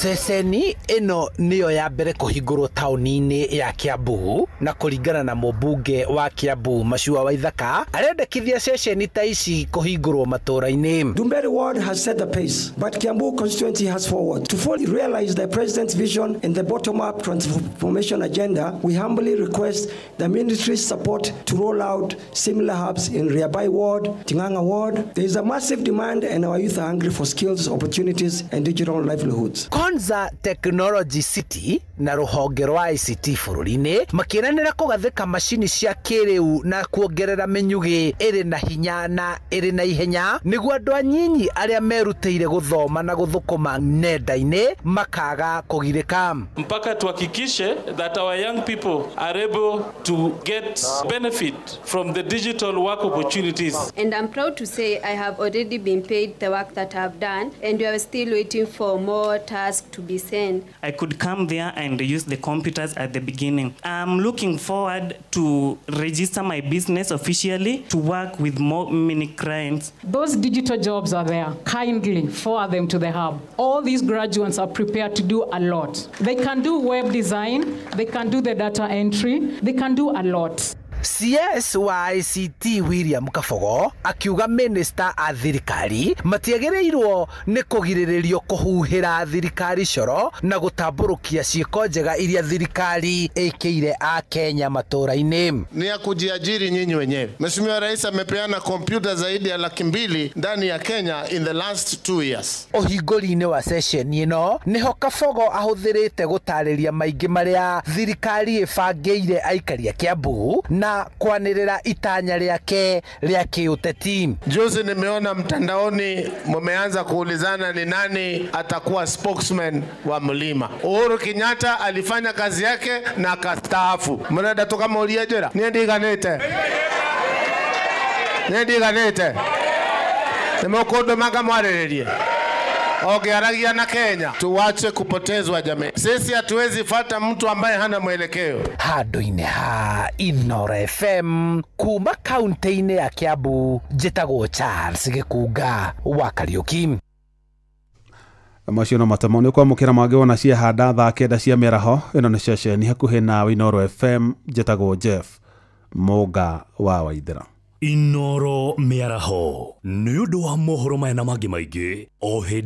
Ceceni ĩno nĩyo ya mbere kũhingũrwo taũni-inĩ ya Kiambu, na kũringana na mũmbunge wa Kiambu Macua Waithaka, arendekithia ceceni ta ici kũhingũrwo matũũra-inĩ. Ndumberi ward has set the pace, but Kiambu constituency has forward. To fully realize the president's vision and the bottom-up transformation agenda, we humbly request the ministry's support to roll out similar hubs in Riabai ward, Tinganga ward. There is a massive demand and our youth are hungry for skills, opportunities and digital livelihoods. Konza Technology City na rũhonge rwa ICT bũrũri-inĩ makĩranĩra kũgathĩka macini cia kĩrĩu na kuongerera mĩnyugĩ ĩrĩ na hinya na ĩrĩ na ihenya nĩguo andũ anyinyi arĩa merutĩire gũthoma na gũthũkũma nenda-inĩ makaga kũgirĩka. Mpaka tuhakikishe that our young people are able to get benefit from the digital work opportunities. And I'm proud to say I have already been paid the work that I've done, and we are still waiting for more tasks to be sent. I could come there and use the computers at the beginning. I'm looking forward to register my business officially to work with more many clients. Those digital jobs are there. Kindly forward them to the hub. All these graduates are prepared to do a lot. They can do web design, they can do the data entry, they can do a lot. CS wa ICT William Kabogo akiuga minista a thirikari matiagĩrĩirwo nĩ kũgirĩrĩrio kũhuhĩra thirikari coro na gũtambũrũkia ciĩko njega iria thirikari ĩkĩire a Kenya matũũra-inĩ. Ni ya kujiajiri nyinyi wenyewe. Mheshimiwa Rais amepeana kompyuta zaidi ya 200,000 ndani ya Kenya in the last 2 years. Ũhingũri-inĩ wa session ĩno nĩho Kabogo ahũthĩrĩte gũtarĩria maingĩ marĩa thirikari ĩbangĩire aikari a Kiambu na kwanĩrĩra itanya rĩake rĩa kĩũteti. Juzi nimeona mtandaoni mmeanza kuulizana ni nani atakuwa spokesman wa mlima. Uhuru Kenyatta alifanya kazi yake na akastaafu. Mrenda tukamuulia jera. Niendiganete. Niendiganete. Nimukundu makamwarĩrĩrie. Ongearagia na Kenya. Tuwache kupotezwa jamii. Sisi hatuwezi fata mtu ambaye hana mwelekeo. Handũ-inĩ ha Inoro FM kuma kaunti-inĩ ya Kiambu, njĩtagwo Charles Gĩkunga wa Kariũki. Macio no matemo nĩ kwamũkĩra mangĩ wona ciahanda thaa 9 cia mĩaraho. Ĩno nĩ ceceni hakuhĩ nawe Inoro FM, njĩtagwo Jeff Mũnga wa Waithĩra. Inoro mĩaraho nĩ ũndũ wa mohoro maya na mangĩ maingĩ o hĩndĩ.